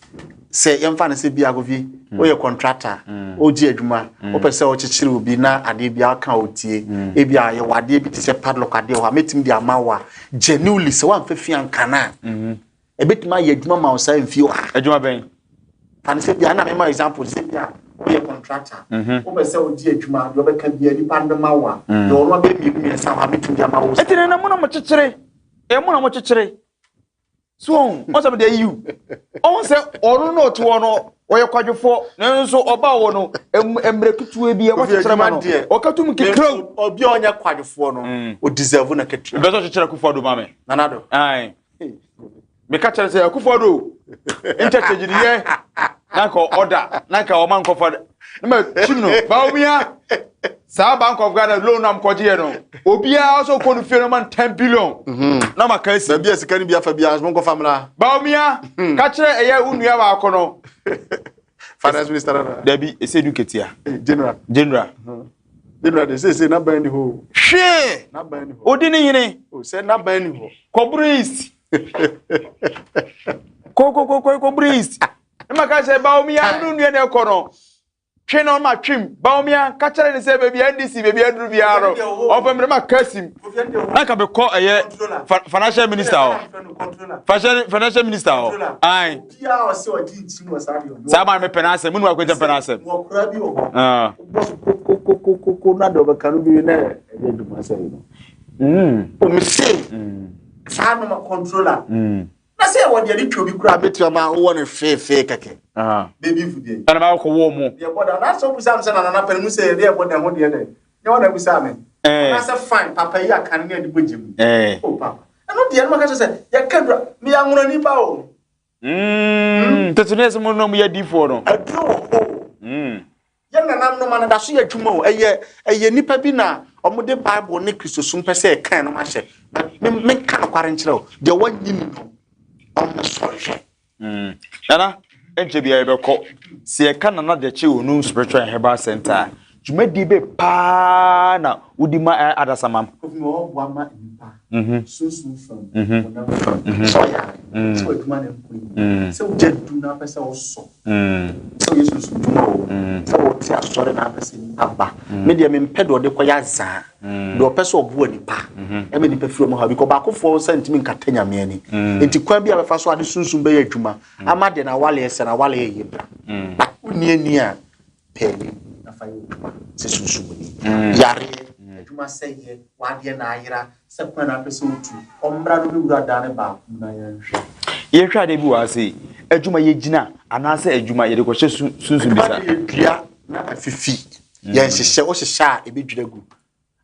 sɛ yɛmfa no sɛ bia Kofi mm. woyɛ contractor mm. wogye adwuma mm. wopɛ sɛ wokyekyere obi na adeɛ bi aka otie mm. ebi a yɛwɔ adeɛ bi te sɛ padlock adeɛ hɔ a mɛtumi de ama wo a genuinely sɛ woamfa fi anka no a mm-hmm. ɛbɛtumi ayɛ adwuma ma wo saa mfie wɔ ha adwuma bɛn fa no sɛ bia na mema example sɛ bia woyɛ contractor mm-hmm. wopɛ sɛ wogye adwuma deɛ ɔbɛka bia nipa no bɛma wo a mm. deɛ ɔno abɛmmienu mmiɛnsa hɔ a mɛtumi de ama wo ɛnti na mo na mo kyekyere ɛmo na mo kyekyere So ɔn ɔn sɛ mede ayi wo. Ɔn sɛ ɔno na ɔte hɔ no ɔyɛ kwadwofoɔ nanso ɔba wɔ no mmerɛ ketewa bi a wɔkyekyere ma no ɔka tum kekraw. Obi a ɔnyɛ kwadwofoɔ no mm. o deserve na ketewa. Bɛsɛ ɔkyekyere Akufo Addo ma me. Nana do. Ae. Meka kyerɛ sɛ Akufo Addo nkyɛkyɛ gyidiyɛ na nka ɔda na nka ɔma nkɔfa na ma kyim no Bawumia saa Bank of Ghana loan na mkɔgye yɛ no obiara sɛ ɔkɔ no fie no ma no 10 billion mhm. na maka asi baabi a sika no bi afa biara so monkɔfa mmra Bawumia mhm. ka kyerɛ ɛyɛ wo nua baako no finance minister nana dabi ɛsɛ du ketea eh, general general mhm. general de sese n'aban ni hɔ hwee n'aban ni hɔ odi ne hene o sɛ n'aban ni hɔ kɔburu east kɔkɔkɔkɔ kɔburu east ne ma ka sɛ Bawumia no nua na ɛkɔ no twe no ma twem Bawumia ka kyerɛ ne sɛ baabi NDC baabi aduru biara no ɔfɛ mmerɛ ma ka sim na ka bɛkɔ ɛyɛ financial minister hɔ financial minister hɔ ae saa maa mepɛ no asɛm monu akɔgya mpɛ no asɛm kokokokoko na deɛ ɔbɛka no bi na ɛyɛ adwuma sɛ yi no ɔmese saa noma controller Na sɛ yɛwɔ deɛ de twa obi koraa bɛtumi ama wowɔ no feefee kɛkɛ. Baby fu deɛ. Ɛna ma wokɔ wɔ mu. Deɛ bɔ da. Na sɛ wobusa me sɛ na nana pɛn mu sɛ deɛ ɛbɔ da ho deɛ dɛ. Nyɛ wɔn na abusa me. Anaasɛ fine papa yi aka ne ade bɔ gye mu. Oh papa. Ɛno deɛ no maka kyerɛ sɛ yɛka dura meyɛ anwonani ba o. Tete ne ɛsɛ mo nom yɛ difoɔ no. Aduro wɔ hɔ o. Yɛn nananom no da so yɛ adwuma o. Ɛyɛ ɛyɛ nnipa bi na wɔde Bible ne Kristosom pɛ sɛ ɛka ɛnom ahyɛ. But me menka nokware nkyerɛ wo, deɛ wɔnnye ni no, ɔmmɛsɔre hwɛ. Mm. Nana, ɛnkyɛ biara yɛbɛkɔ. Sɛ yɛka Nana Gyakye Onum Spiritual and Herbal Center a, dwumadie bɛ paa na wodi ma adasamma? Kofi, mewɔ hɔ boa ma nnipa. Sunsum fam, honam fam, sɛ ɔyare, sɛ w'adwuma na ɛnkɔ yie, sɛ wogya du na wopɛ sɛ wosɔ, sɛ woyɛ sunsum dwuma o, sɛ wote asɔre na wopɛ sɛ nnipa ba. Me deɛ mempɛ deɛ ɔde kɔyɛ azaa, deɛ ɔpɛ sɛ ɔboa nnipa, ɛma nnipa firi wɔn haw, because baakofoɔ nsa ntumi nkata Nyame ani. Nti kwan bi a bɛfa so ade sunsum bɛyɛ adwuma ama deɛ n'awaleɛ sɛ n'awaleɛ yɛ bra. But wonni ani a, pɛ anim na fa yɛ w'adwuma sɛ sunsumni. Yareɛ, adwuma sɛeɛ, w'adeɛ na ayera, sɛ kwan na apɛ sɛ wotu, ɔmmra no bɛwura dan no baako mu na yɛnhwɛ. Yɛhwɛ adeɛ bi wɔ ha sei, adwuma yɛgyina anaasɛ adwuma yɛde kɔhyɛ sunsum bi saa. Adwuma deɛ yɛdua na afifi, yɛnhyehyɛ, wohyehyɛ a ɛbɛdwiri agu.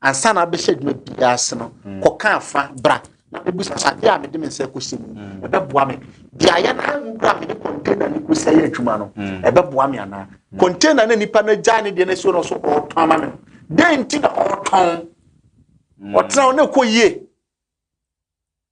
Ansa na wobɛhyɛ adwuma biara ase no, kɔka afa bra na bɛbisa sɛ adeɛ a mede me nsa kɔsi mu ɛbɛboa me. Beaeɛ no ara mu koraa a mede container no kɔsi ayɛ adwuma no, ɛbɛboa me anaa? Container no a nipa no agyae ne deɛ no asi hɔ no so ɔretɔn ama me no, dɛn nti na ɔretɔn? Ɔtena hɔ na ɛkɔ yie.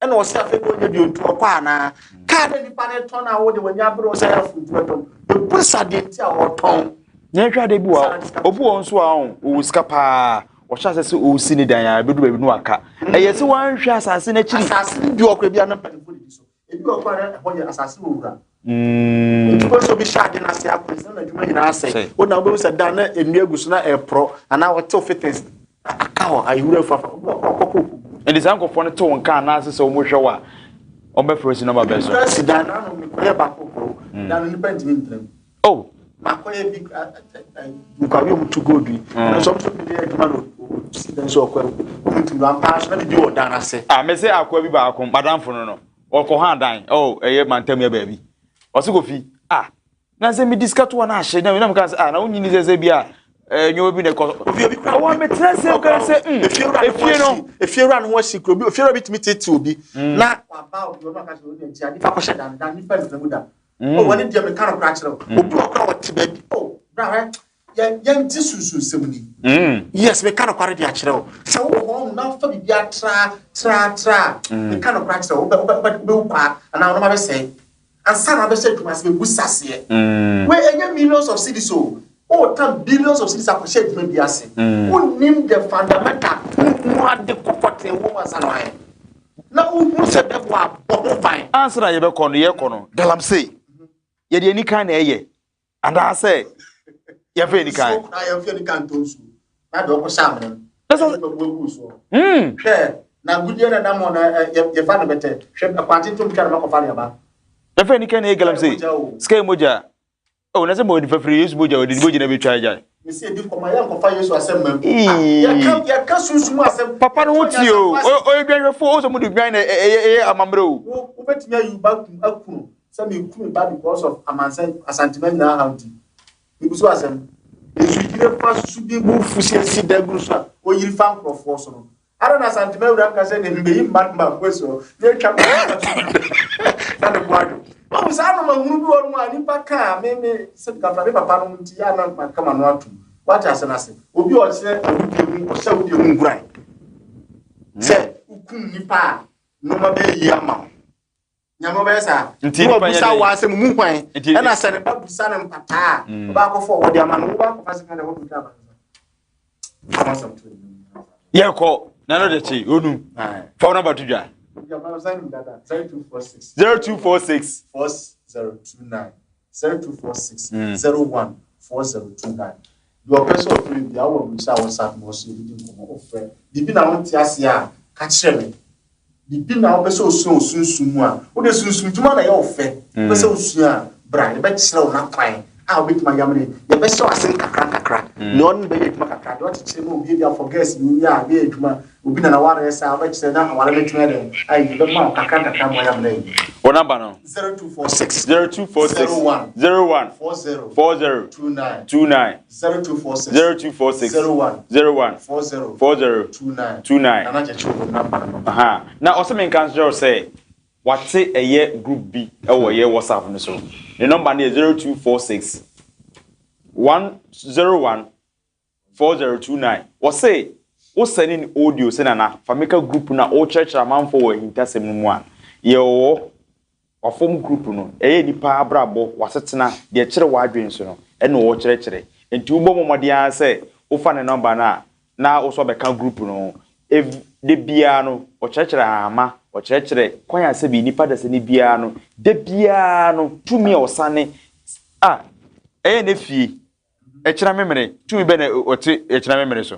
Ɛna ɔsɛ afei de ɔnyɛ bio nti ɔkɔ anaa? Kaa na nipa no tɔn a wode w'ani abere wo sɛ ɛyɛ afuntu bɛtɔn. Bɛbusa deɛ nti a ɔtɔn. Yɛnhwɛ adeɛ bi wɔ obi wɔ nso a ɔwɔ sika paa ɔhyɛ ase sɛ ɔresi ne dan a ɛbɛdu baabi no waka. Ɛyɛ sɛ wanhwɛ asase no akyiri. Asase no bi wɔ koraa bi a na mpanimfoɔ didi so. Ebi wɔ koraa na ɛhɔ yɛ asase wɔ wura. Nti wobɛhu sɛ obi hyɛ ade no ase akɔ nti na n'adwuma nyinaa asɛe. Wo na wobɛhu sɛ dan na nnua gu so na ɛreporɔ anaa wɔtew fittings na aka hɔ a ewura afu afa. Obi wɔ koraa ɔkɔ kɔ gu. Nti saa nkurɔfoɔ no te wo nka anaasɛ sɛ wɔhwɛ wo a wɔbɛfrɛ wo si nɔmba bɛn so? Obi si dan no ano mekɔyɛ baako koro. Dan no nnipa ntumi ntena mu. Oh. Makɔyɛ bi nkwawe ɔmo tu gold yi. Ɛno nso ɔmo nso bi de adwuma no si dan so ɔkɔ ɔmo ntumi ampa so na bibi wɔ dan ase. Ah mese akoa bi baako madamfo no no ɔkɔ ha dan oh ɛyɛ mantam yɛ baabi ɔse Kofi ah na sɛ medi sika to hɔ na ahye na meka sɛ ah na wonyini sɛ sɛ bi a nneɛma bi na ɛkɔ obi obi kura ɔwɔ metrɛ sɛ ɔka sɛ efie no efie wura no ho ahye kuro bi efie wura bi tumi tete obi na waba obi ɔno aka sɛ ɔno nti ade fa kɔhyɛ dan dan nipa ntena mu da o wɔne deɛ meka no kora kyerɛ wo obi wɔ kora wɔte baabi o bra hwɛ yɛn yɛn ti sunsun sɛm ni yes meka no kware de akyerɛ wo sɛ wowɔ hɔ na fa biribi atra tra tra meka no kora kyerɛ wo wobɛ wobɛ wobɛwu kwaa anaa ɔnoma bɛsɛe ansa na wabɛhyɛ adwuma ase bɛbu saseɛ wei ɛnyɛ millions of cedis o wotam billions of cedis akɔhyɛ adwuma bi ase wonnim the fundamental wohu ade kɔkɔtee wɔ mu ansa na wayɛ na wohu sɛ bɛboa abɔ ho ban. Ansa na yɛbɛkɔ no yɛkɔ no galamsey yɛde ani kan na ɛyɛ anaasɛ yɛmfa ani kan. Nsuo koraa yɛmfa ani kan ntɔ nsuo na deɛ ɔkɔhyɛ amena mu ɛna nipa bu agu soɔ. Hwɛ na agudeɛ na nam hɔ na yɛfa no bɛtɛ hwɛ ɛkwan tenten mu twa na makɔfa no aba. Yɛmfa ani kan na ɛyɛ galamsey sika yɛ mogya. Oh, na sɛ mo nifa firi Yesu mogya ɔde ne mogya na bɛtwa agyae. Mesi edi nkɔmɔ yɛ nkɔfa Yesu asɛm mam. Yɛka yɛka sunsum asɛm. Papa no ho tie o. Ɔyɛ dwanhwɛfo o sɛ mo de dwan na ɛyɛ ɛyɛ amammerɛ o. Wo wobɛtumi ayi wo ba kum akunu sɛ meku me ba because of amansan Asantema nyinaa haw nti. Mebu so asɛm. Nsu yire fa susu bi bu fusie si da guru so a oyiri fa nkurɔfoɔ so no. Ara na Asantema awura nka sɛ ne mbeyi mma no baako asi hɔ na atwa na ne bo adwo. Wahu saa noma hunu bi wɔ no a nipa ka a me me sɛ kafra me papa no nti yɛ a na maka ma no atom. Wate ase no ase. Obi a ɔkyerɛ awudie ho ɔhyɛ awudie ho nkuran sɛ wokum nipa a nneɛma bɛyɛ yie ama wo. Nyame ɔbɛyɛ saa. Nti Na nipa nyɛ wabusa dɛn? wɔ asɛm mu hwan Nti ɛna sɛ ne ba busa no mpataa a ɔbaakɔfo a wɔde ama no wobɛakɔfa sika na wɔbɛtwa aba no sa. Asɛm to anim. Yɛkɔ na no de kye onu. Fa wo nɔmba to dwa. 0246 0246 4029 0246 01 4029. Deɛ ɔpɛ sɛ ɔfrɛ bi a wɔ aburukyire a WhatsApp ma ɔso yɛbɛdi nkɔmmɔ wofrɛ biribi na wonte aseɛ a ka kyerɛ me biribi na wopɛ sɛ osua osunsum mu a wode sunsum dwuma na ɛyɛ wo fɛ wopɛ sɛ osua a bra yɛbɛkyerɛ wo n'akwan a wobɛtumi ayam ne yɛbɛhyɛ wo ase nkakra nkakra nea ɔne bɛyɛ adwuma kakra deɛ ɔkyekyere ma obi bi afɔ gas bi owie a bɛyɛ adwuma obi na naware sɛ a wobɛkyerɛ na aware no tumi dɛn ayi yɛbɛma wo kakra nkakra ma ɔyam no ayi Wo nɔmba no 0246 0246 01 01 40 40 29 29 0246 0246 01 01 40 40 29 29. Nana kyekye wo number no. Aha. Na ɔsɛ menka nkyerɛ wo sɛ wate ɛyɛ group bi ɛwɔ ɛyɛ WhatsApp no so. Ne nɔmba no yɛ 0246 101 4029. Wɔse wo sɛne ne audio sɛ Nana fa meka group no a wokyerɛkyerɛ amanfoɔ wɔ ahintasɛm no mu a yɛwɔ wafɔm group no ɛyɛ nipa abrabɔ wasetena deɛ kyerɛ w'adwene so no ɛna wɔkyerɛkyerɛ nti wobɔ mmɔden ara sɛ wofa ne nɔmba no a na wo so abɛka group no ho de biara no ɔkyerɛkyerɛ ahama ɔkyerɛkyerɛ kwan a sɛbi nipa dasani biara no de biara no tumi a ɔsane a ɛyɛ ne fie ɛkyerɛ memene tumi bɛ na ɔte ɛkyerɛ memene so.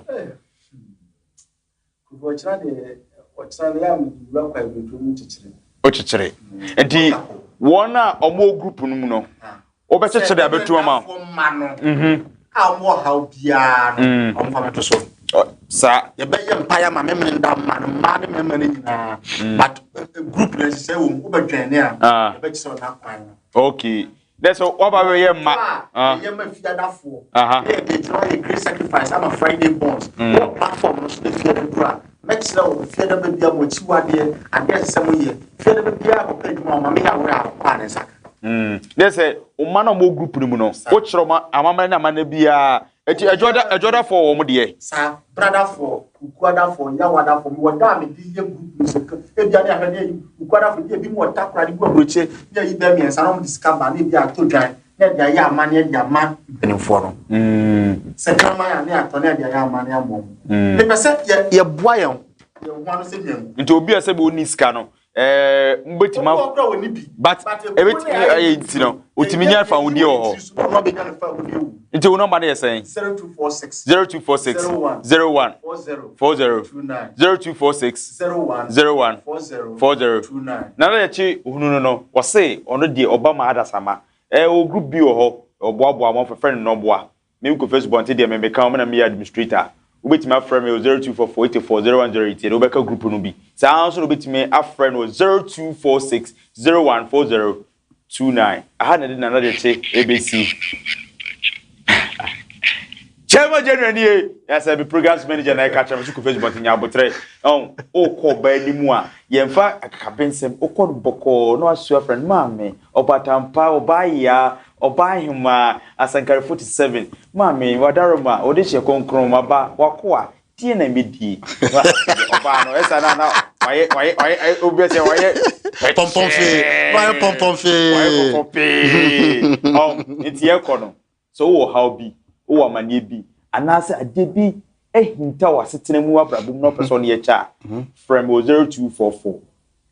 Ɔkyerɛ deɛ ɔkyerɛ no yɛ a mede wura kwa abirikuro mu kyekyere. Ɔkyekyere nti wɔn a wɔwɔ group no mu no wɔbɛkyekyere abɛtu ama wo. Mma no a wɔwɔ haw biara no wɔmfa bɛto so. Saa. Yɛbɛyɛ mpaeɛ ama memene da mma no mmaa ne mmarima no nyinaa but group no nhyehyɛ wɔ mu wobɛdwɛn ne a yɛbɛkyerɛ wo n'akwan no. Okay. Dɛ sɛ waba bɛyɛ mma. Yɛyɛ ma fiadafoɔ. Yɛ de gyina yɛ great sacrifice ama Friday bonds. Wɔ platform no so ne fiada duru a mɛkyerɛ wo fiada ba bia mo akyiwadeɛ adeɛ ɛsɛ sɛ moyɛ fiada ba biara kɔpɛ adwuma a ɔma meyɛ awerɛ a ɔkɔ a ne nsa ka. Dɛ sɛ ɔma no a ɔmɔ group no mu no wokyerɛ ɔma amammerɛ ne amanneɛ biara ɛti adwodafoɔ wɔ ɔmo deɛ. Saa bradafoɔ kuku Wukuadafoɔ, Yawadafoɔ, mewɔ da a mede yɛ group no sɛ ebia ne ahwɛ ne ayi Wukuadafoɔ bi ebi mu wɔ Takoradi bi wɔ aburokyire ne ayi bɛɛ mmiɛnsa na wɔde sika ba ne ebi ato dwan ne ɛde ayɛ amanneɛ de ama mpanimfoɔ no. Sɛ kraman a ne atɔ ne ɛde ayɛ amanneɛ ama wɔn. Mepɛ sɛ yɛ yɛboa yɛn yɛn ho ano sɛ nnwankuo. Nti obi a sɛ bi ɔnni sika no, ɛɛ mobɛtumi a. Obi wɔ ni bi. But ebetumi ayɛ nti no, otumi nya fahodie wɔ hɔ. Nti wo nɔmba no yɛ sɛn? 0246. 0246. 01. 40. 0246. 01. 40. Na na yɛkye ohunu no no, wɔse ɔno deɛ ɔba ma adasama. Ɛɛ wɔ group bi wɔ hɔ, ɔboaboa wɔn fɛfɛ no nɔboa. Me Kofi Asubɔnten deɛ me meka ho, me na meyɛ administrator. Wobɛtumi afrɛ me wɔ 0244 84 0108 yɛde wobɛka group no bi. Saa ara nso na wobɛtumi afrɛ no wɔ 0246 014029. Aha na ɛde Nana Gyekye ɛbɛsi. Chairman General nie, yɛsɛ me programs manager na ɛka kyerɛ me so Kofi Asubɔnten nya abotrɛ. Ɔn, wokɔ ɔbaa anim a, yɛmfa akakabensɛm, wokɔ no bɔkɔɔ na wasu afrɛ no, maame, ɔbatampa, ɔbaa yaa, Ɔbaa hemaa, Asankare 47, Maame, w'adaroma, wo dehyɛ kronkron, m'aba, w'akoa, deɛ na mɛdie? Ɔbaa no, ɛsa na na wayɛ, wayɛ, wayɛ, obi sɛ wayɛ pɔmpɔn fee, wayɛ pɔmpɔn fee, wayɛ pɔmpɔn fee. Ɔn, nti yɛkɔ no, sɛ wowɔ haw bi, wowɔ amaneɛ bi, anaasɛ adeɛ bi ahinta w'asetena mu w'abrabɔ mu na wopɛ sɛ ɔne yɛkyɛ a, frɛ me wɔ 0244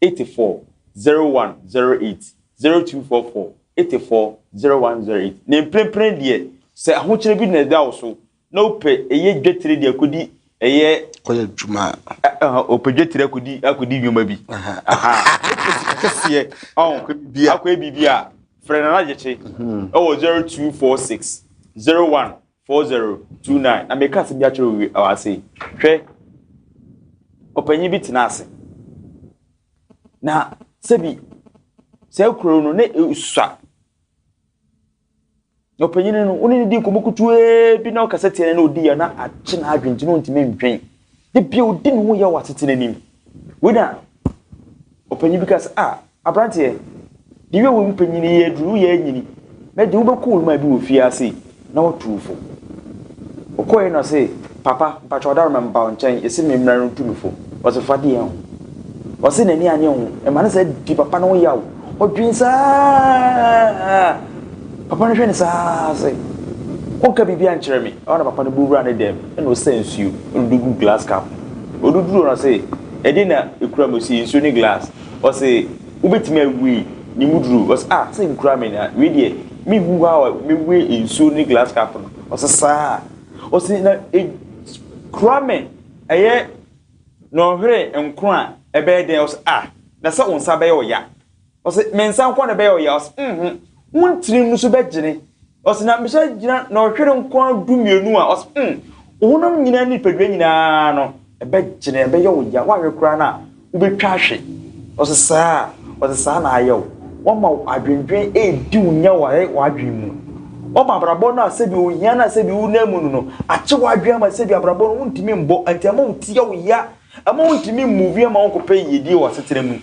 84 0108, 0244 84 0108. Na mprempren deɛ, sɛ ahokyerɛ bi na ɛda wo so na wopɛ ɛyɛ dwetire de akɔdi ɛyɛ. Kɔyɛ adwuma. Ɔpɛ dwetire akɔdi akɔdi nnwuma bi. Wopɛ sika kɛseɛ akɔyɛ biribi a, frɛ Nana Gyekye ɛwɔ 0246 01 4029 Na meka asɛm bi akyerɛ wo wɔ ase yi. Hwɛ, ɔpanyin bi tena ase. Na sɛbi saa kuro no na esua. Na ɔpanyin no, wo ne no di nkɔmmɔ kutuaa bi na ɔkasa tia no na odi ya na akye n'adwene nti na ɔntumi ndwen. Da bia odi ne ho yaw wɔ asetena nim. Wei na Ɔpanyin bi ka sɛ, Ah, aberanteɛ, deɛ wia wo mpanyin yi aduru, woyɛ anyini, na deɛ wobɛkɔ wo maa bi wɔ fie ase na watu wo fo. Ɔkɔeɛ na ɔse, Papa, mpakyɛ ɔdaroma meba wo nkyɛn, yɛse me mmra no ntu me fo. Ɔse, fa deɛ ho. Ɔse n'ani anyɛ ho, ɛma no saa di papa no ho yaw. Ɔdwen saa, papa no hwɛ no saa se, wonka biribi ankyerɛ me. Ɛhɔ na papa no bɔ wura ne dɛm, ɛna ɔsa nsuo, ɛna ɔde gu glass cup mu. Ɔduduru hɔ no ɔse, Ɛdeɛn na ɛkura mu? Ɔse, nsuo ne glass. Ɔse, wobɛtumi awe ne mu duro? Ɔse, ah, sɛ nkura me na wei deɛ menhu hɔ a mɛwe nsuo ne glass cup no. Ɔse, saa. Ɔse, na ɛkura me ɛyɛ nɔnhwere nkron a ɛbɛyɛ dɛn? Ɔse, ah, na sɛ wo nsa bɛyɛ ɔya. Ɔse, me nsa nko na ɛbɛyɛ ɔya. Ɔse, mhm, wo ntini no so bɛgyene. Ɔse, na mehyɛ gyina na ɔhwere nko ara 12 a, ɔse, mm, wo honam nyinaa ne nipadua nyinaa no, ɛbɛgyene, ɛbɛyɛ wo ya. Woanhwɛ koraa no a, wobɛtwa ahwe. Ɔse, saa. Ɔse, saa na ayɛ wo. Woama adwendwen redi wo nya wɔ w'adwene mu. Woama abrabɔ no a sɛbi ohia no a sɛbi wonam mu no no, akye w'adwene ama sɛbi abrabɔ no wontumi mbɔ, nti ɛma wo ti yɛ wo ya, ɛma wontumi mmuvi ama wonkɔpɛ yiedie wɔ asetena mu.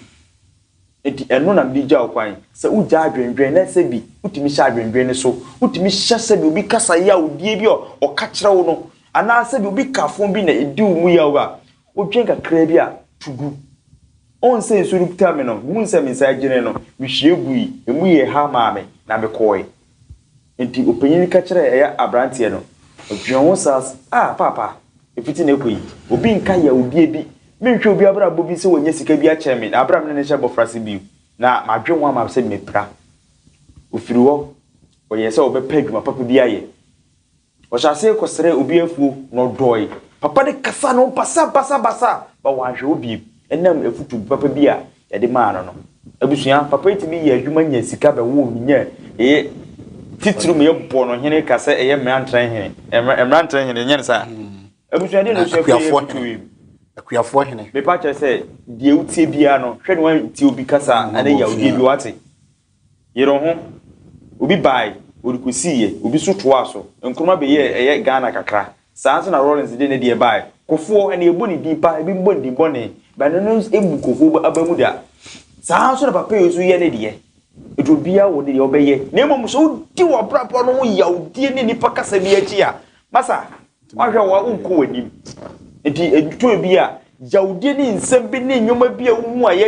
Enti ɛno na mede gya wo kwan, sɛ wogyaa adwendwen na sɛ bi wotumi hyɛ adwendwen no so, wotumi hyɛ sɛdeɛ obi kasa yawdie bi a ɔka kyerɛ wo no, anaa sɛdeɛ obi ka fo bi na ɛdi wo mu yaw a, wodwen kakraa bi a, to gu. Ɔhu sɛ nsuo no kuta me no, mehuu sɛ me nsa agyene no, mehwie gui, emu yɛɛ ha maa me, na mekɔɔe. Enti ɔpanyin no ka kyerɛɛ ɛyɛ aberanteɛ no, ɔdwen ho saa sɛ, Ah, paapa, ɛfiti nnɛ kɔ yi, obi nka yawdie bi, menhwɛ obi abrabɔ bi sɛ wanya sika bi akyɛn me, na aberɛ a me ne no hyɛ abɔfrase bio, na madwen ho ama sɛ mepira. Ɔfiri hɔ, ɔyɛɛ sɛ ɔbɛpɛ adwuma papa bi ayɛ. Ɔhyɛɛ aseɛ kɔsrɛɛ obi afuo na ɔdɔɔe. Papa no kasaa ne ho basabasabasa but wanhwɛ hɔ bio ɛnam afutuo papa bi a yɛde maa no no. Abusua, papa yi tumi yɛɛ adwuma nyaa sika bɛwoo no nyaa ɛyɛ titiriw ma yɛbɔɔ no hene ka sɛ ɛyɛ mmerantere hene. Mmerantere hene, ɛnyɛ no saa? Abusua, deɛ na osua firi yɛ afutuo yi mu? Akuafoɔ hene. Mepa kyerɛ sɛ deɛ wotie biara no, hwɛ na wantie obi kasa ne yawdie bi, wate? Yere wo ho. Obi bae, ɔde kɔsiiɛ, obi nso toaa so. Nkrumah bɛyɛɛ ɛyɛ Ghana kakra. Saa ara nso na Rawlings de ne deɛ bae. Kufuor, ɛnna yɛbɔ ne din pa, ebinom bɔ ne din bɔne, but ɛno no mmu Kufuor aba mu da. Saa ara nso na papa yi nso yɛ ne deɛ. Enti obiara wɔ deɛ ɔbɛyɛ. Na mmom sɛ wodi w'abrabɔ no ho yawdie ne nnipa kasa bi akyi a, masa, woahwɛ a wonkɔ w'anim. Nti etuo bi a yawudie ne nsɛm bi ne nneɛma bi a wohu a yɛ.